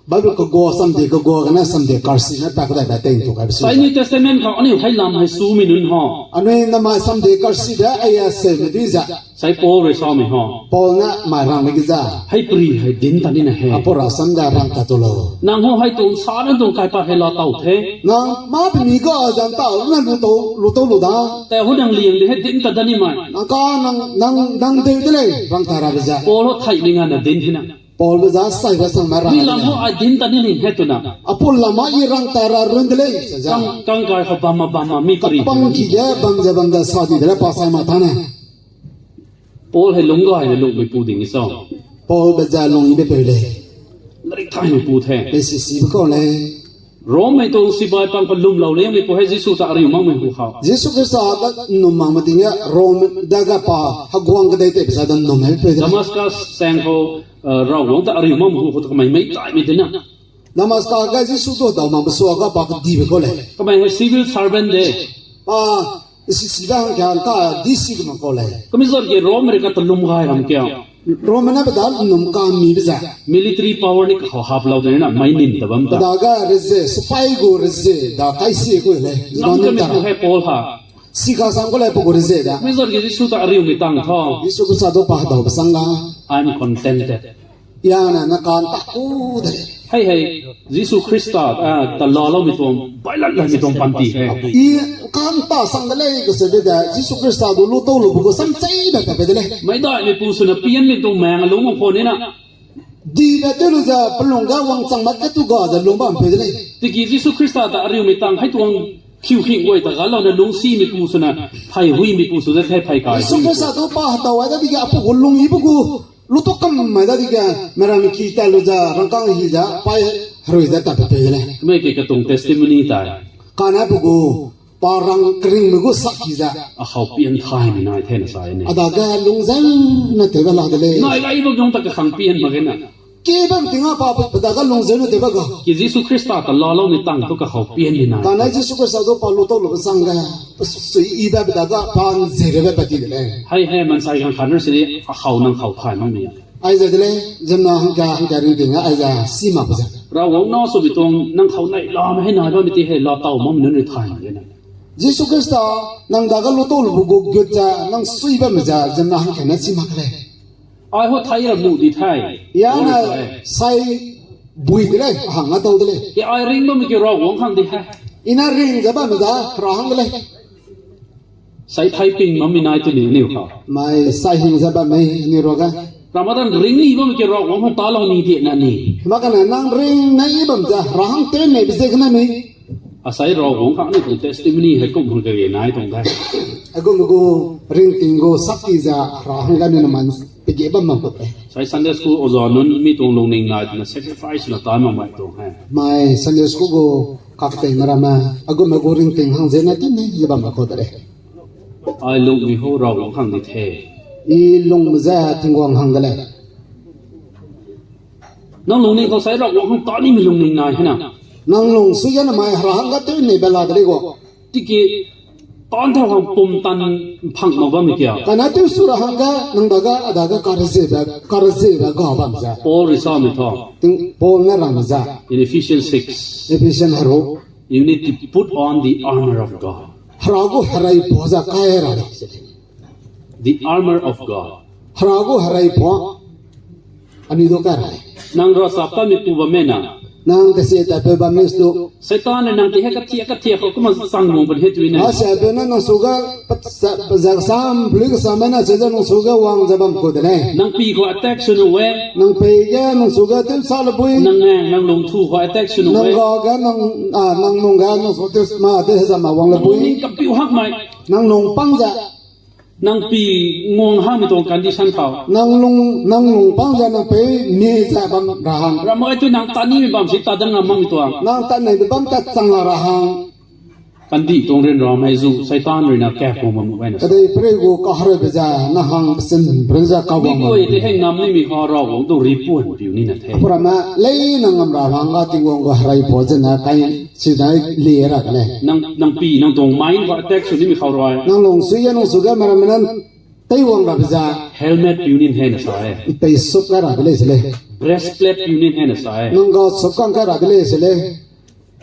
Bible kau gua samde kau gua gene samde karsi ne pa kadai ba tei tu kai bi su. Sai New Testament khau ani hai lam hai su mi nun ho. Anui namai samde karsi de aya se me di za. Sai Paul rui sa mi ho. Paul ne mai rang me gi za. Hai pri hai din ta ni na he. Apu ra sam da rang ta tu lo. Nang ho hai tuang sa ne tuang kai pa he la tau the. Nang ma pe mi ga zan ta na lu tau, lu tau lu da. Te ho nang liang de he din ta da ni mai. Nang ka nang, nang, nang deu de lei, rang ta ra be za. Paul ho thai mi nga na din hina. Paul be za sai ba sang ma rang. Mi lam ho ai din ta ni ning he tu na. Apu lam ma i rang ta ra run de lei, sa za. Kang, kang kai ho bam ma bam ma mi pri. Pang ki ge bam za bam za sa di de lei pa sai ma ta ne. Paul he lung gai ne lung mi pu ding i sa. Paul be za lung i de pe lei. Lari thai mi pu the. Pe si si be kau lei. Rome mai tuang sibai pang pa lum lau lei mi pu he Jisu ta ariu mang mi hu khau. Jisu Krista da num mang ma ting ya Rome da ga pa ha guang ka dai te be za da num he pe de. Damascus sang ho, eh, rau wang ta ariu mang mi hu khau ta kamai mai tai mi de na. Damascus ga Jisu du dau mang be sua ga pa ka di be kau lei. Kamai he civil servant de. Pa Isi si da hang kia ka D C ke ma kau lei. Kami zor ge Rome re ka ta lum gai ram kia. Rome na pe da num ka mi be za. Military power ni ka hap lau de na mai nin ta bam ta. Pe da ga reze, sipai gu reze, da kai si gu lei. Nam ka mi pu he Paul ha. Si ka sang gu lei pe gu reze da. Mi zor ge Jisu ta ariu mi tang tho. Jisu Krista du pa dau be sang la. I'm contented. Ya na, na kan ta ku de lei. Hei, hei, Jisu Krista, ah, ta la lau mi tuang, bailat la mi tuang panti he. I kan ta sang de lei, ka se de da, Jisu Krista du lu tau lu bu gu sam sei da ta pe de lei. Mai dai mi pu su na pian mi tuang meng lung mong ko ni na. Di da te lu za, pelung ga wang chang ma ka tu ga za lung bam pe de lei. Tiki Jisu Krista ta ariu mi tang, hai tuang Kiu king wai ta ga lau na lung si mi pu su na, phai hui mi pu su ze thai phai kai. Jisu Krista du pa hatau ai da di ga apu gu lung i bu gu, lu to kam mai da di ga, mera mi ki ta lu za, rangkang hi za, pai harui za ta pe pe le. Mai ke ka tung testimony ta. Ka na bu gu, pa rang kering mi gu sak ki za. A hau pian thai mi nai thai na sai ne. A da ga lung zang na te ga la de lei. Nai ga i bu jong ta ka khang pian ma ge na. Kebam ting a pa pe dage lung zeu nu tewbe ga. Ki Jisu Khrista ta la lau mi tang tu kahau pian ni na. Kane Jisu Khrista du pa lu tau lube sang ge, pe sui i da pe dage pa nzereube pa ti de lei. Hai he, mansai gang khan sini, a hau nang hau thai mang mi. Aize de lei, ziemmena hangka hangka ringting a, aize si mak pe ze. Rawang na su mi tuang nang hau nai la me he nai ba mi ti he la tau mang mi nun ri thai mang ge na. Jisu Khrista nang dage lu tau lube gu gut ze, nang sui ba me ze, ziemmena hangka ne si mak lei. Ai ho thai ra mu di thai. Ya na, sai bui de lei, hang a tau de lei. Ki ai ring ba mi ki Rawang hang di hai. I na ring ze ba me za, ra hang de lei. Sai thai ping ma mi nai tu ni niu ka. Mai sai hing ze ba mei ni ro ga. Ramadan ring ni ba mi ki Rawang hang ta lau ni di na ni. Ma kane nang ring na i bam za, ra hang te mei be ze kena mei. Asai Rawang hang ni tuang testimony hai kum hang ka ge nai tuang dai. Agu me gu ringting gu sakki za ra hang ga ni na man pe ge bam ma kut e. Sai Sunday school oza nun mi tuang lungning nai tuna sacrifice na ta ma mai tuang hai. Mai Sunday school gu kak tei mara ma, agu me gu ringting hang ze na ti ni ye bam ma kut e. Ai lung mi ho Rawang hang di the. I lung me ze Tingwang hang de lei. Nang lungning kau sai Rawang hang ta ni mi lungning nai hena. Nang lung sui ge na mai hera hang ga tew nei be la de lei gu. Tiki tan thau hang pum tan phang mak bam mi kia. Kane tew su ra hang ga nang dage a dage karzebe, karzebe ga bam ze. Paul ri sa mi tha. Ting Paul ne rang ze. In Ephesians six. Ephesian heru. You need to put on the armor of God. Hera gu herai pa ze kai ra lei. The armor of God. Hera gu herai pa. Anui du kai ra lei. Nang ra sa pa mi pu bam me na. Nang kesi ta pe bam me stu. Satan ne nang ti he kathia kathia kau kuma sang mong ban he tui ne. Asia pe na nang su ga pa za sam, pli ga sam me na se ze nang su ga wang ze bam ku de lei. Nang pi kau attack su nu we. Nang pei ge nang su ga tew sa le bui. Nang nang, nang lung thu kau attack su nu we. Nang ga ga nang, a, nang nung ga nang su tew ma de he za ma wang le bui. Nang lung kapiu hak mai. Nang lung pang ze. Nang pi nguang hang mi tuang condition kau. Nang lung, nang lung pang ze nang pei mi ze bam ra hang. Ra mai tu nang ta ni mi bam si ta dang ngam mang mi tuang. Nang ta nei mi bam ta chang la ra hang. Kandih tuang rin ra mai zu, Satan rin na kak kau bam gai na. Kadei prei gu kahereube ze, na hang pesin, pesin ze kau bam. Mi koi te heng ngam ni mi ha Rawang tuang ripuan piu ni na the. Pura ma, lei nang ngam ra hang ga Tingwang gu herai pa ze na kai, si dai li ra de lei. Nang, nang pi, nang tuang mind gu attack su ni mi kau roi. Nang lung sui ge, nang su ge, mera mena, teiwang ra be ze. Helmet piu nin he na sa e. Pei sup kai ra de lei se lei. Breastplate piu nin he na sa e. Nang ga sup kang kai ra de lei se lei.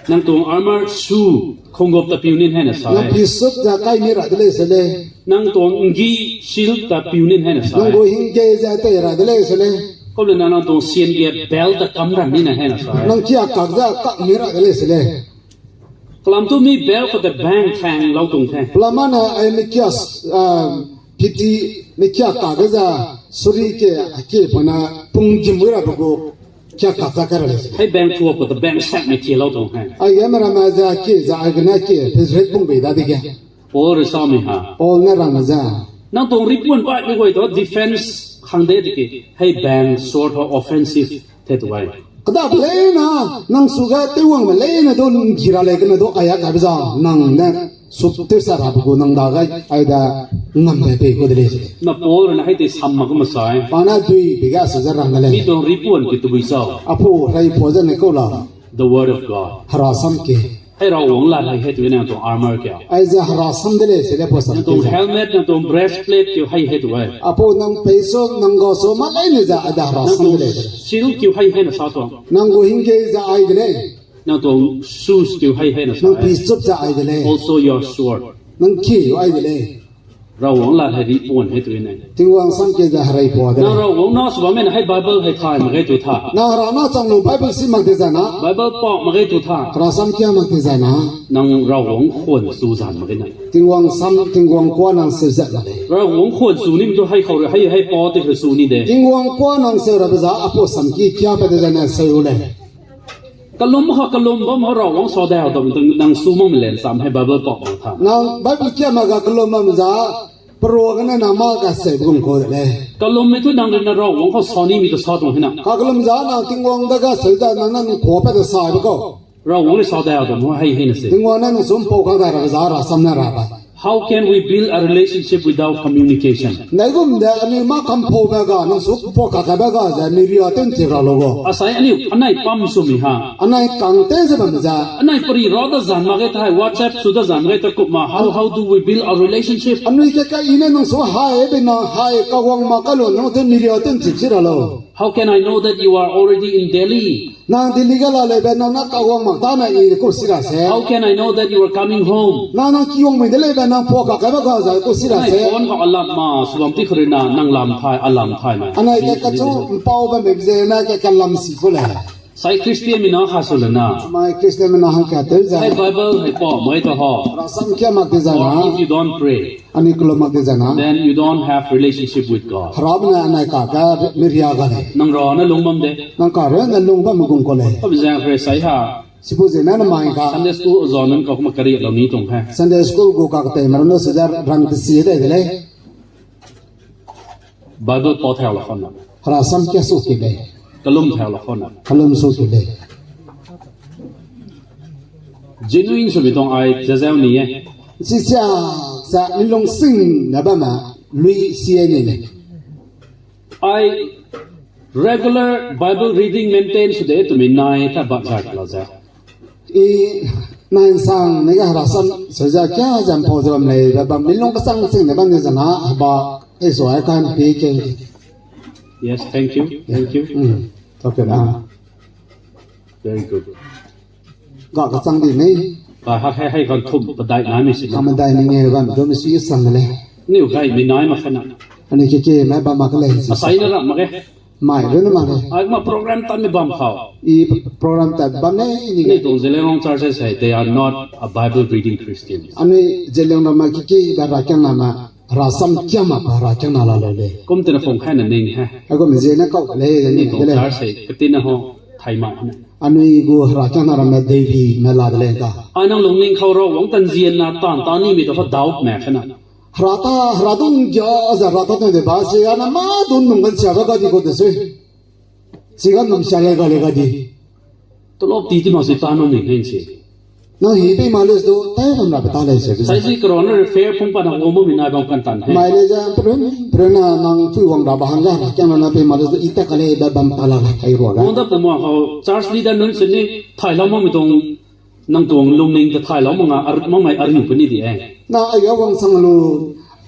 Nang tuang armor shoe, khonggop ta piu nin he na sa e. Nang pi sup ze kai mi ra de lei se lei. Nang tuang nggi shield ta piu nin he na sa e. Nang gu hingge ze tei ra de lei se lei. Kau le na nang tuang sian ge belt ta kam ra mi na he na sa e. Nang kia kak ze kak mi ra de lei se lei. Kelam tu mi belt kau te bang thang lau tung the. Pelam ma na ai mi kia, ah, piti mi kia kak ge ze suri ke, ke pa na pung gim wi ra be gu kia kak ze kai ra lei se. Hai bang thuak kau te bang sak mi thie lau tung the. Aige mera ma ze ke ze aigene ke pe ret pung bei dadege. Paul ri sa mi ha. Paul ne rang ze. Nang tuang ripuan bai mi goi tu defense hang de dege. Hai bang sword ha offensive te tu gai. Keda pe leine, nang su ge teiwangme leine du nggi ra lei kene du aia kaibe za, nang ne sup tew sa ra be gu nang dage, ai da ngambe pei ku de lei se. Na Paul ne hai tei sam mak gu ma sai. Pa na dui be ga se ze rang de lei. Mi tuang ripuan ke tebui sau. Apu herai pa ze ne kau la. The word of God. Hera sam ke. Hai Rawang la hai he tu nang tuang armor kia. Aize hera sam de lei se lei pa sam ke. Nang tuang helmet, nang tuang breastplate kiu hai he tu ai. Apu nang pei su, nang ga su, ma leine ze ai da hera sam de lei. Shield kiu hai he na sa tuang. Nang gu hingge ze ai de lei. Nang tuang shoes kiu hai he na sa. Nang pi sup ze ai de lei. Also your sword. Nang ki ai de lei. Rawang la hai ripuan he tu ne. Tingwang sam ke ze herai pa de. Nang Rawang na su bam me na hai Bible hai thai mak gai tu tha. Nang hera na chang lu Bible si mak de zai na. Bible pa mak gai tu tha. Hera sam kia mak de zai na. Nang Rawang khuan su zan mak gai na. Tingwang sam, Tingwang kua nang seu zat mak lei. Rawang khuan su ni mi tu hai kau re, hai, hai pa te khe su ni de. Tingwang kua nang seu ra be za, apu sam ki kia pa de zai na seu lei. Kelum ha kelum bam ha Rawang sa dau dam nang su mang me len sam hai Bible pa mak tha. Nang Bible kia mak ga kelum bam za, peruagene nang ma ga seu gum kau de lei. Kelum mi tu nang ri na Rawang kau sa ni mi tu sa tuang he na. Ka kelum za nang Tingwang dage seu da nang nang kua pa de sa be kau. Rawang ri sa dau dam hai he na se. Tingwang ne nang su mpau kang da ra be za hera sam ne ra ba. How can we build a relationship without communication? Naigum de anui mâ kampaube ga, nang su pua kakaibe ga ze, mi ria tew nti ra lo go. Asai anui, anai pam su mi ha. Anai kang tew ze bam ze. Anai peri ra da zan mak ge tai, WhatsApp su da zan mak ge ta kup ma. How, how do we build a relationship? Anui ke ka i ne nang su hai, be na hai, kawang ma ka lo, nang tew mi ria tew nti chi ra lo. How can I know that you are already in Delhi? Nang Delhi ga la leibe nang na kawang mak da na i ku si ra se. How can I know that you are coming home? Nang nang kiwang mui de leibe nang pua kakaibe ga za ku si ra se. Anai phone ga alam ma, subam ti khuri na, nang lam thai, alam thai na. Anai ke kachu mpau ba me ze na ke ka lam si ku le. Sai Christian mi na ha su le na. Mai Christian mi na hang ka tew ze. Hai Bible hai pa, mai ta ha. Rasam kia mak de za na. Or if you don't pray, Anui kelum mak de zena. Then you don't have relationship with God. Hera bena anai ka ka miria ga lei. Nang ra ne lung bam de. Nang ka re ne lung bam gung ko lei. Pam zeng kre sai ha. Sipu zena ne mai ka. Sunday school oza nun ka kuma kari lo ni tong he. Sunday school gu ka kate mero no se da rang te si de de lei. Bible pa thau la khona. Hera sam kia su ki lei. Kalum thau la khona. Kalum su ki lei. Genuine su mi tong ai zazau ni e. Sisia sa mi lungsing na ba ma lui si e ni lei. Ai regular Bible reading maintain su de tu mi nai ta ba zai la za. I nai sang ne ga hera sam se za kia zam pau zam lei ba bam mi lung kasang sing ne bam ne zana ba e so ai kan pi ke. Yes, thank you. Thank you. Mm. Okay na. Very good. Ga kachang di nei. Ba ha hai hai kan thum padai na mi si. Ka madai ni nge ba mi do mi si sang le. Niu gai mi nai ma khana. Ani ke ke ma ba ma ka le si. Asai na ram ma ke. Mai ru na ma ke. Ai ma program tan mi bam khau. I program ta bam nei ni. Ni tong Zeliangrong churches hai, they are not a Bible reading Christian. Ani Zeliangrong ma ke ke ba ra kyang na ma. Hera sam kia ma pa hera kia na la le le. Kum tena phone khai na ning he. Ago me je na kau le le ni tong le. Char se katina ho thai ma ne. Anui gu hera kia na ram me dei bi me la de le ka. Ai nang lungning khau ra wang tan zian na tan ta ni mi to fa doubt me khana. Hera ta hera dung ja za hera ta de ba se ana ma dun nung kan sia ga di ko de se. Siga num sia le ga le ga di. Tolop ti ti ma si ta nung ni hen si. Nang hi pei ma le do, tai bam ra pe ta le se. Sai si corona refer phung pa na wo mo mi nai bam kan tan he. Mai le ja, prun, prun na nang pui wang ra ba hang ga, kyang na pei ma le do, i ta ka le da bam ta la, ai ro ga. Wang da pum wang hau, church leader nun se ni, thai lau mo mi tong, nang tong lung ning te thai lau mo nga, ar, mo mai ar yu pe ni di e. Na ai ga wang sang lu,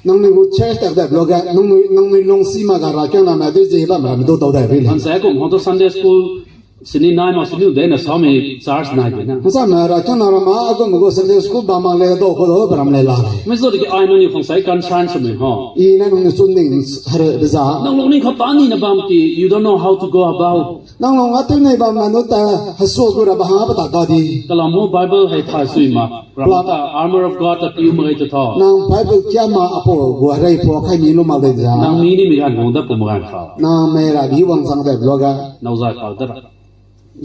nang ni gu church tak da blog ga, nang ni, nang ni lung si ma ga ra kyang na ma de je bam ra mi do tau da bi le. An sa kum hau to Sunday school, Sini nai ma sini de na sami church nai de na. Masa ma ra kyang na ra ma, agu ma gu Sunday school ba ma le do ko do ba ram le la le. Mi zo de ki ai nang ni khong sai concern se me ho. I na nang ni sun ding hare de za. Nang lung ni kha pa ni na bam ki, you don't know how to go about. Nang lung a tu nei bam na nu ta, ha so gu ra ba ha ba ta da di. Kalam ho Bible hai thai sui ma. Ramata armor of God ta piu ma gai ta tho. Nang Bible kia ma apo gu hare po khai ni lu ma de za. Nang mi ni mi gan gong da pu ma gan kha. Nang me ra bi wang sang de blog ga. Nau zai pa da ra.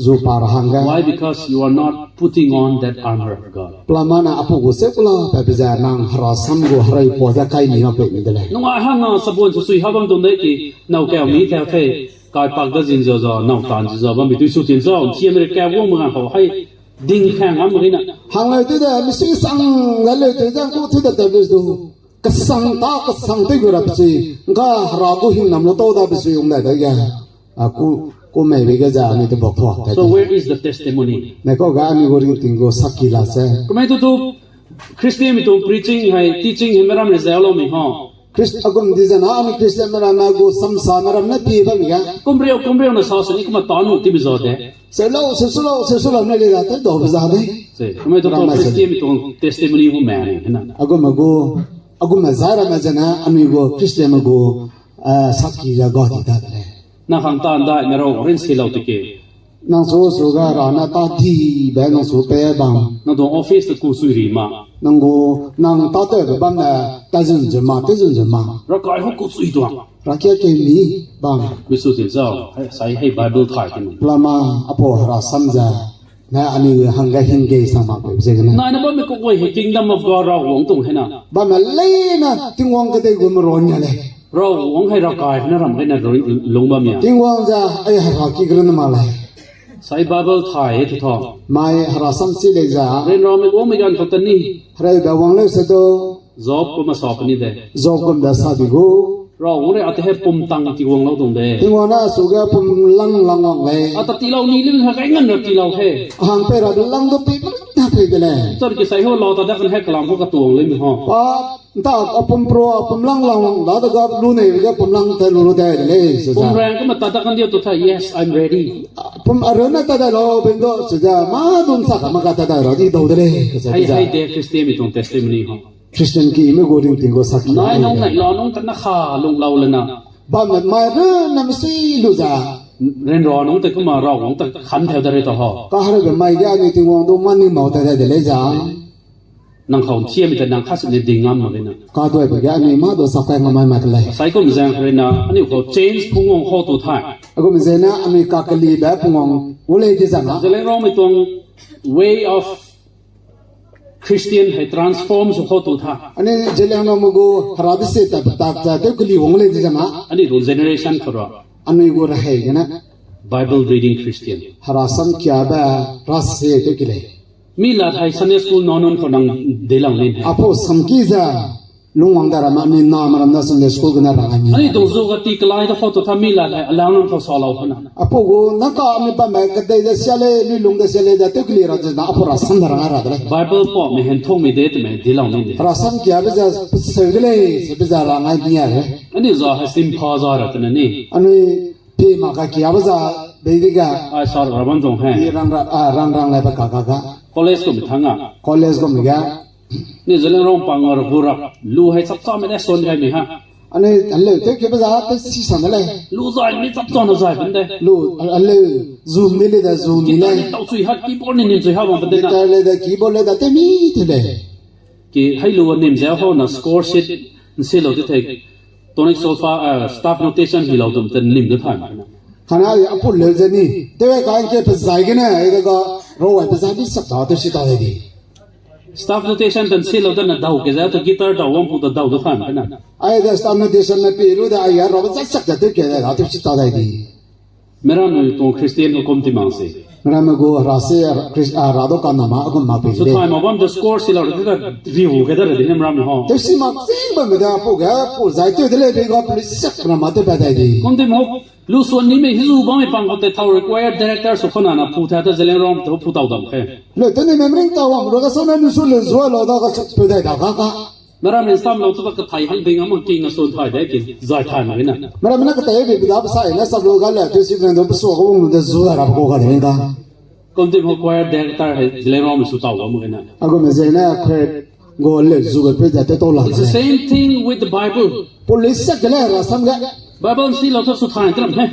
Zu pa ra hang ga. Why? Because you are not putting on that armor of God. Plamana apu gu se kula pa biza nang hera sam gu hera po za kai ni na pe mi de le. Nung a hang na sabon su sui ha bam dong de ki, nau kau mi ta te, kai pak da zin zo zo, nau tan zin zo, bam bi tu su tin zo, chi America wong ma hau hai, ding khang am ri na. Hang lai tu de, mi sui sang la le tu zang ku tu de te du. Kasang ta, kasang te gu ra pe sui, nga hera gu hing nam lo tau da pe sui ung da de ga. A ku, ku mei be ge za ni te bok thua. So where is the testimony? Ne ko ga ni gu ring ting gu saki la se. Kumai tu tu Christian mi tu preaching hai, teaching hai meram re zai lo mi ho. Christ agum di zana ani Christian meram na gu samsa meram na pi ba mi ga. Kumreu, kumreu na sa se ni kuma ta nu ti mi zo de. Se lo, se su lo, se su lo ne le da te do ba za de. Se, kumai tu Christian mi tu testimony hu me ni na. Agum agu, agum za ra ma zana ani gu Christian gu, eh, saki la ga di da de. Na hang ta ndai na ro rin si lo te ke. Nang su su ga ra na ta di be nang su pe bam. Nang dong office te ku sui ri ma. Nang gu, nang ta te be bam na ta zun zun ma, te zun zun ma. Ra kai ho ku sui tuang. Ra kia ke mi bam. Mi su tin zau, hai, sai hai Bible thai tin. Plama apo ra sam za. Na ani hang ga hing ge sa ma pe ze na. Na na ba me ku wai he kingdom of God ra wang tung he na. Ba ma le na Tingwang ka de gu me ro nya le. Ra wang hai ra kai na ram kai na ro lung ba mia. Tingwang za ai hera ki gre na ma le. Sai Bible thai he tu tho. Mai hera sam si le za. Ren ra me wang me gan kau ta ni. Hera da wang le se do. Job kum a sa pe ni de. Job kum da sa di gu. Ra wang re a te he pum tang ti wang lau dong de. Tingwang ne a su ge pum lang lang wang lei. A ta ti lau ni lim ha kai ngan ra ti lau he. A hang pe ra du lang du pe pe ta pe de lei. Chor ki sai ho lau ta da kan he kalam ho ka tuang lei mi ho. Pa, nta a pum pro, a pum lang lang wang da da ga lu nei ge pum lang te lu lu de de lei, se Pum za. Rang kum a ta da kan dia tu ta, "Yes, I'm ready." Pum a run na ta da lau ben do, se za, ma dun sa ka ma ka ta da ra di dau de lei, ke se Hai, za. Hai de Christian mi tuang testimony ho. Christian ki me gu ring ting gu sak ki Nai ai nong de. Nai la nong ta na kha lung lau le na. Ba me mai re na me si lu za. Ren ra nong te kuma ra nong ta khan theu da re ta ho. Ka har be mai ge ani Tingwang du ma ni mau ta da de lei za. Nang khau nthia mi ta nang kha se ne ding ngam ma ge na. Ka doi be ge ani ma do sa kai ngam mai ma de lei. Sai kum zang re na, ani khau change pungwang khau tu thai. A kum ze na ani ka keli be pungwang u lei di za na. Zeliangrong mi tuang way of Christian hai transform su khau tu tha. Ani Zeliangrong me gu hera de se ta ta ta te keli wang lei di za na. Ani gu generation khau ra. Ani gu ra hei ge na. Bible reading Christian. Hera sam kia be ra se te ki lei. Mi la thai Sunday school non non khau nang de lang lin hai. Apo sam ki za lungwang da ra ma mi na ma ram na Sunday school ge na ra ngi. Ani dong zu ga ti kalai da khau tu tha mi la thai alang non khau sa lau khau na. Apo gu na ka mi pa me ka dei da sia lei, mi lung da sia lei da te keli ra ze na apo ra sam da ra ngai ra de lei. Bible pa mi hen thong mi de te me de lang lin de. Ra sam kia be za seu de lei, se be za ra ngai mi ya re. Ani za ha sim pha za ra te na ni. Ani Pi ma ka kia ba za, bei di ga. Ai, sir, Raban zong he. Pi rang ra, ah, rang rang le ba ka ka ga. College gu mi thang a. College gu mi ga. Ni Zeliangrong pang ra gu ra. Lu hai chap chap me ne son gai mi ha. Ani, a leu te ke ba za, te si san de lei. Lu zai mi chap chap na zai ben de. Lu, a, a leu, zoom de le da, zoom de le. Guitar ni tau chui ha, keyboard ni nim chui ha bang ben de na. Guitar le da, keyboard le da, te mi te le. Ki hai lu a nim ze ho na score sheet, nsi lo te te. Tonic solfa, eh, staff notation hi lau dum te nim de than. Kana a put leu ze ni. Tewe ka ke pe zai gene, e ga ro wai pe zai bi sak da te si ta de di. Staff notation te nsi lau de na dau ke ze to guitar dau wang pu da dau de than kana. Ai de staff notation na pi lu de ai ya ro zai sak da te ke da te si ta de di. Meramme tuang Christian gu kum ti mang se. Meramme gu ra se, Chris-, ah, ra do ka na ma, a gu ma pe. Su thai ma bam de score si lau de, riu ke da de, meramme ho. Te si ma sing bam de, pu ga, pu zai te de le, be ga, police sak na ma te ba dai di. Kum ti mo, lu suan ni me, hizu bam me pang ko te thau required director su khona na pu tha te Zeliangrong te pu tau dam ke. Le te ni me mring tau wang, ro ga so na ni su le zua lo da ga su pe dai da ga ga. Meramme sam lau tu ba kathai hang ding a mang king a sun thai de ki zai thai ma na. Meramme na kathai be da ba sai na sab lo ga le tu si na do ba so ga wang de zu da ra ba ko ga de ga. Kum ti mo choir director hai Zeliangrong me su tau ga mo na. A gu me ze na kwe go le zu ga pe da te to la. It's the same thing with the Bible. Police sak de le ra sam ga. Bible si lau tu su thai tram he.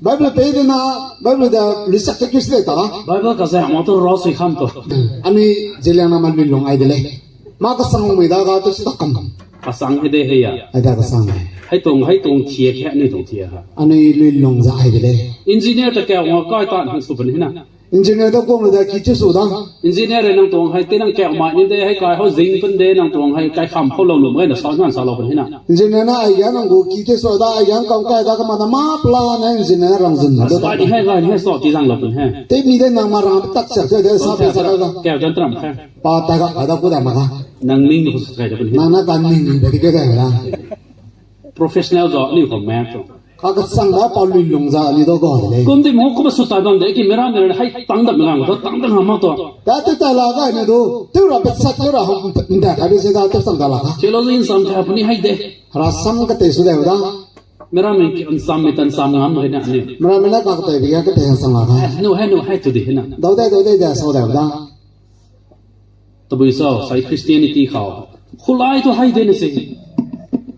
Bible pe de na, Bible da research ke kis le ta. Bible ka zai ma to ro sui kham to. Ani Zeliangrong ma lui lung ai de lei. Ma ka sang mui da ga to si ta kam. Ka sang he de he ya. Ai da ka sang he. Hai tong, hai tong thie ke, ani tong thie ha. Ani lui lung za ai de lei. Engineer ta ke wa kai ta ni su ben he na. Engineer da kong da ki ti su da. Engineer nang tong hai te nang ke ma ni de hai kai ho zing pen de nang tong hai kai kham ho lo lo mai na sa nan sa lo ben he na. Engineer na ai ya nang gu ki te so da ai ya kam kai da ka ma da ma plan na engineer rang zun na. Sa ni hai ga ni hai so ti zang lo ben he. Te mi de nang ma rang tak sak te de sa pe sa da. Ke dan tram he. Pa ta ga ka da ku da ma ga. Nang ning ko sa kai da ben he. Nang na ka ning ni de ke da la. Professional job ni ko ma to. Ka ka sang da pa lui lung za ni do go de lei. Kum ti mo ko ba su ta dan de ki meramme hai tang da me lang to tang da ma to. Da te ta la ga ne do. Te ra pe sat te ra hom nda ka de se da te sang da la ka. Theology in sam ta ni hai de. Ra sam ka te su de da. Meramme ki in sam mi tan sam ngam he na ni. Meramme na ka ka te bi ka te sang la ka. Eh, no hai no hai tu de he na. Dau de dau de da so da da. Tabui sau, sai Christianity khau. Khulai tu hai de ne se.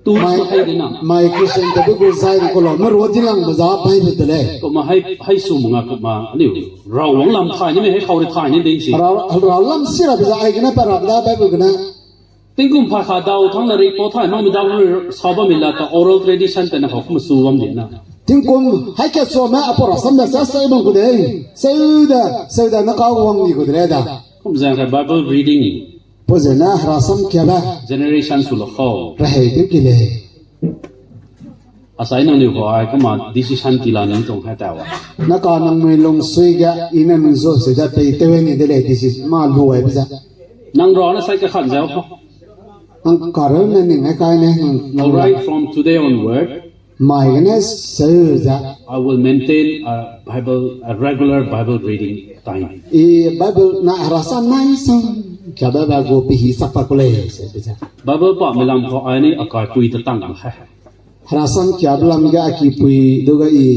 Tu mai, tu hai de na. Mai Christian tabi gu zai de ko lo, me ro di lang ba za Bible de lei. Ko ma hai, hai su ma nga ko ma, ani, rau wang lam thai ni me hai khau re thai ni de si. Rau, rau lam si ra ba za ai gene pa ra ba da Bible gene. Tingkum pha kha dau thang la ri po thai mang mi dau ri sa ba mi la ta oral tradition te na khau kum su wang di na. Tingkum hai ke so me apo ra sam da sa sai bang ku de. Sai da, sai da na ka wang ni ku de da. Kum zang ka Bible reading. Pu ze na hera sam kia ba. Generation su lo khau. Ra hei tu ki le. Asai nang niu khau ai kama decision ti la nang tong hai ta wa. Na ka nang mui lung sui ga, i na nang zo se da pei te we ni de le decision ma lu ai bi za. Nang ro na sai ka khan zau khau. Nang kareu ne ning ai kai ne, nang, nang All right, from today onward, mai gene seu ze I will maintain a Bible, a regular Bible reading time. I Bible na herasam nai sang kiabe ba gu pehî chak pa ku lei, se be ze. Bible pa melam kau ai ni a kaipui te tang ma hai. Herasam kiabe lam ge a kipui du ga i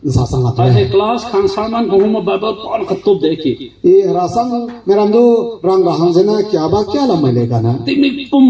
nsa sang lak lei. Ai he class khang sermon kau huma Bible pa na katup de ki. I herasam meram du rang ga hang zene kiaba kia lam mai lei kane. Tingmi pum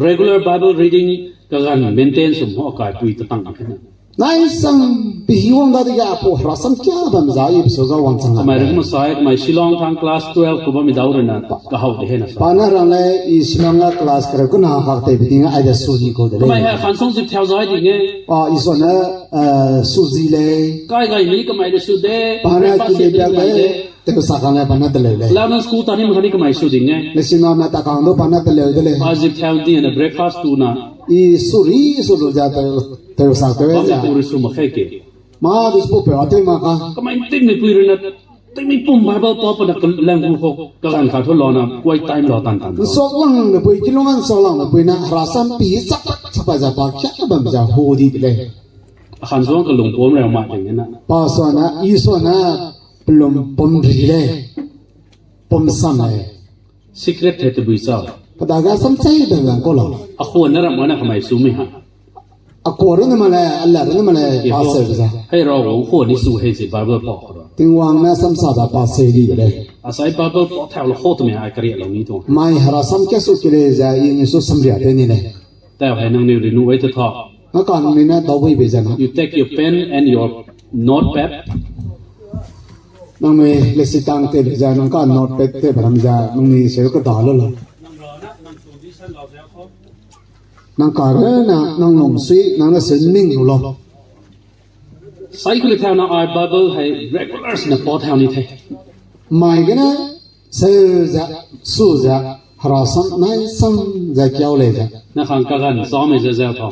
regular Bible reading kagan maintain sum ho a kaipui te tang ma kene. Nai sang pehî wang dadege apau herasam kia bam za i pesu ga wang chang lak lei. Kamai reu masai, kamai Shillong thang class twelve ku bam mi dau rena kahau de hena sa. Pa ne rang lei i Shillong ga class kereu kena kak tei be ting ai de su di kau de lei. Kamai he khansong zip theu zai ding e. A, i suane, eh, su zi lei. Kai gai mi kamai de su de. Pa ne breakfast ki de de biak mai lei. Tewsak kang lei pa ne teleu lei. Lau nang school ta ni mekani kamai su ding e. Lesiname ta kang du pa ne teleu de lei. A zip theu ding e na breakfast tu na. I su ri su lu ze tew, tewsak tew ze. Bam ku ri su ma khe ke. Ma du su pe a tew ma ka. Kamai tingmi pui rena, tingmi pum Bible pa pa na ka lang gu kau, kagan ka thu la na, quiet time la tan tan. Nsok lang de pui, kilung nsok lang de pui na, herasam pehî chak chak pa za pa kia bam za hu di de lei. Akhansuang kalung pum reu ma ding e na. Pa suane, i suane, pelum pum ri lei. Pum sam lei. Secret the tebui chau. Pe dage samsei be lang kau lau. A khuan ne ram ma na kamai su mi ha. A kua runne ma lei, a la runne ma lei, pa seu ze. Hei ra wang khuan ni su hei ze Bible pa kau ra. Tingwang ne samsa da pa seu di de lei. Asai Bible pa thau la kau temi ai kari lau ni tu. Mai herasam kia su ki lei ze i ni su samria tew ni lei. Tau hei nang ni renew ai te tha. Nang ka nang ni ne dau bui be ze na. You take your pen and your notepad. Nang ni lesitang te be ze nang ka notepad te be ram ze nang ni seu keda lu la. Nang kareu na nang lungsui nang ne seu ning lu lau. Sai ku le thau na ai Bible hei regular sine pa thau ni the. Mai gene seu ze, su ze, herasam nai sang ze kiau lei ze. Na khang kagan sa mei ze ze tha.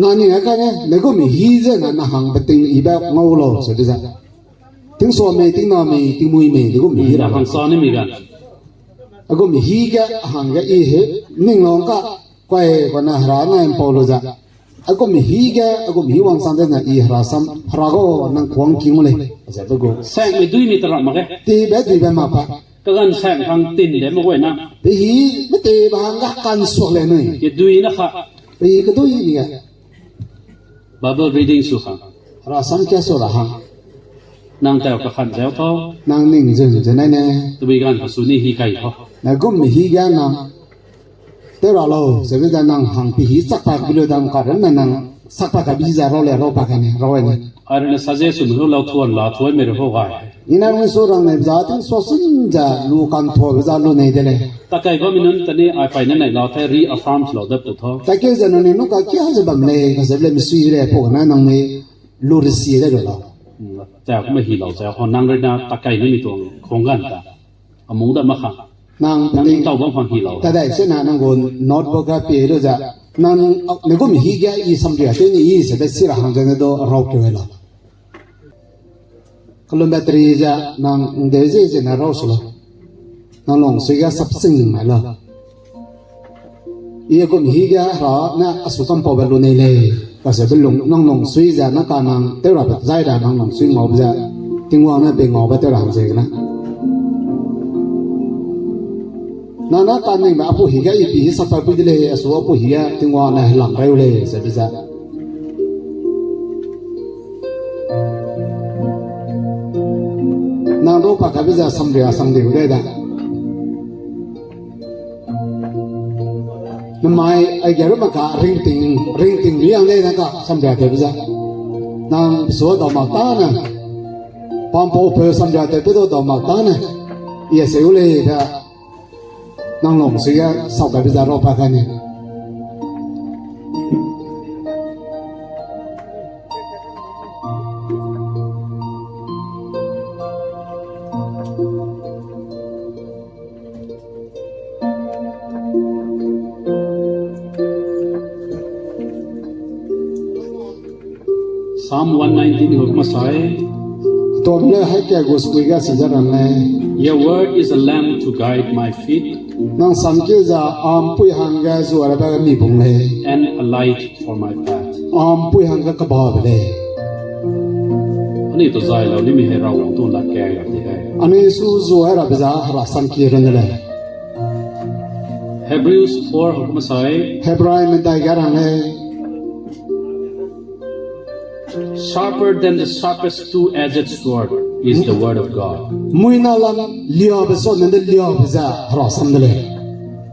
Na ning a kane, ne gu mi hî ze na, na hang beting ibe ngau lau se de ze. Tingsua mei, tingna mei, tingmui mei, ne gu mi hî ra hang sa ni mi ga. A gu mi hî ge, a hang ge i he, ning lau ka, kai ka na hera nai mpau lu ze. A gu mi hî ge, a gu mi hî wang sang de na i herasam, hera gu nang kuang king lei, ze be gu. Seng mei dui mi te ram ma ge. Tebe duibe ma pa. Kagan seng hang tin de me gui na. Pehî, mete ba hang ga kan suak lei nui. Kedui na kha. Pehî kedui ni ga. Bible reading su hang. Herasam kia su ra hang. Nang tau kakhan zeu tau. Nang ning zun zun nai ne. Tebui gan kasu ni hî kai tau. Na gum mi hî ga nang. Tew ra lau, sebe ze nang hang pehî chak pa bi lu dam ka ren na nang sak pa ka bi ze rau le rau pa ka ne, rau ne. Ai rene suggest me lau thuan la thuai me re ho gai. I nang su rang ne za ting su sun ze lu kan thua be za lu nei de lei. Takai bam mi nun tani ai pai ne nai la the reaffirm lau de pu tho. Takai ze nang ni nu ka kia ze bam lei, ka ze le mi sui le pu na nang ni lu resi de lau. Za ku me hi lau ze ho nang rena takai ni mi tuang khonggan ta. Amung da ma kha. Nang tau bam hang hi lau. Tadai se na nang gu notebook ga pie lu ze. Nang ne gum hî ge i samria te ni i sebe si ra hang ze ne du rau keu lau. Kilometer ze nang de ze ze na rau su lau. Nang lungsui ge sapsing mai lau. I gum hî ge hera ne a su kam pau be lu nei lei. Ka se be lung nang lungsui ze na ka nang tew ra be zai da nang lungsui ngau be ze. Tingwang ne be ngau be tew ra hang ze gene. Nang na ka ning be a pu hî ge i pi hî sak pa pui de lei, a su a pu hî ge Tingwang ne helang rai u lei, ze be ze. Nang rau pa ka be ze samria sang di u dai da. Namai ai ge ru ma ka ringting, ringting lu yang lei na ka samria tew be ze. Nang su dau mak ta ne. Pampau pe samria tew pe du dau mak ta ne. I se u lei da. Nang lungsui ge sau ka be ze rau pa ka ni. Psalm one nineteen huk masai. Tom le hai kia gu skui ga si za ran lei. Your word is a lamp to guide my feet. Nang sam kie ze a ’mpui hangge zuarabe mi bung lei. And a light for my path. A ’mpui hangge kebabe lei. Anui tezai lau ni mi hei Rawang tu la kang ra di hei. Anui su zuai rabe ze Hera sam kie run de lei. Hebrews four hukma sai. Hebrai medai ge rang lei. Sharper than the sharpest two-edged sword is the word of God. Muina lam liabe sa ne de liabe ze Hera sam de lei.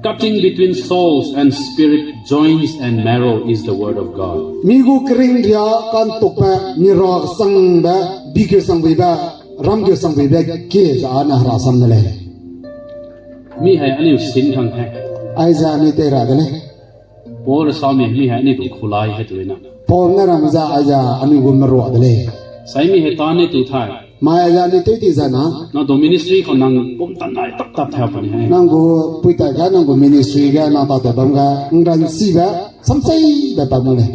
Cutting between souls and spirit, joints and marrow is the word of God. Mi gu kering ria ka'ntokbe, mi ra kesangbe, bi kesangbuibe, ram kesangbuibe kie ze ane Hera sam de lei. Mi hei anui sin kang hei. Aize anui tei ra de lei. Paul sa mi, mi hei anui gu kulai hei tu na. Paul ne ram ze aize anui gu merua de lei. Sai mi hei ta ne tu thai. Mai aize anui tei ti ze na. Nang du ministry kau nang pum tan nai tap tap thau pa ni hei. Nang gu puitai ga nang gu ministry ga nang ta te bam ga ngran sibe, samseibe pa mu lei.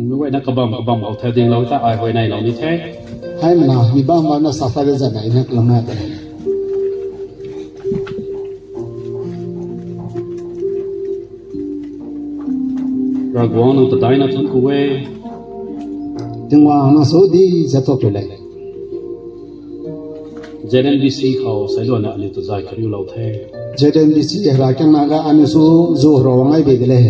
Nui na kabam kabam au thau ding lau ta ai hoi nai lau ni the. Haimena mi bam bam na sa pa de zai nai na kalam na de. Ravguangc nang tedai na tun ku e. Tingwang nang su di ze tuak ku lei. Z N B C kau sailuane anui tezai kariu lau the. Z N B C herakiangna ga anui su zu hera wang ai bei de lei.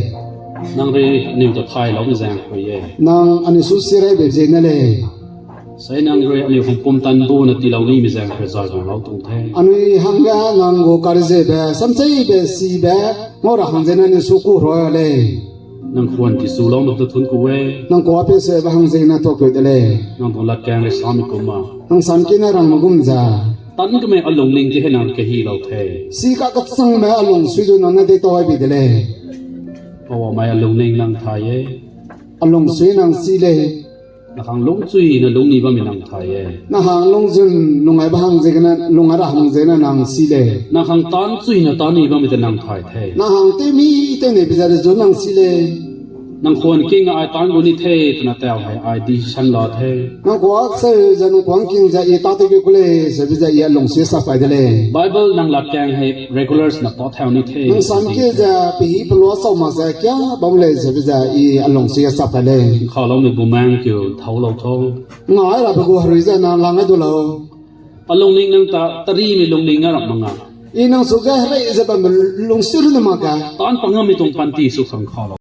Nang rei anui tethai lau mi zang kui e. Nang anui su sirei bei ze ne lei. Sai nang rei anui hung pum tan bu na ti lau ni mi zang kre zai zang lau tung the. Anui hangge nang gu karzebe, samseibe, sibe, ngau ra hang ze ne anui su ku hera lei. Nang kuan ki su lau na tun ku e. Nang kua pe sebe hang ze ne tuak ku de lei. Nang du latkiang rei sa mi kum ma. Nang sam kie ne rang me gum ze. Tan kemei a lungning te hei nang kehi lau the. Sika kechangbe a lungsui du nang ne deitau ai bei de lei. Pawa mai a lungning nang thai e. A lungsui nang si lei. Nang hang lungchui na lungni bamme nang thai e. Nang hang lungzun lungaibe hang ziegene, lungai ra hang ziegene nang si lei. Nang hang tanchui na tani bamme te nang thai the. Nang hang teimi tewneibe ze rezu nang si lei. Nang kuan king ai tan gu ni the, tena tau hei ai decision la the. Nang kuak seu ze nang kuang king ze i tâtew ku lei, sebe ze i a lungsui sap kai de lei. Bible nang latkiang hei regulars na pa thau ni the. Nang sam kie ze pehî pelua sau mak ze kia bam lei, sebe ze i a lungsui sap kai lei. Khalau mi bumang keu thau lau thau. Ngai rabe gu herui ze nang lang ai du lau. A lungning nang ta, tari mi lungning ngai ra manga. I nang su ge herei ze bamme lungsui lu ne mak ge. Tan pangam mi tung panti su khang khalau.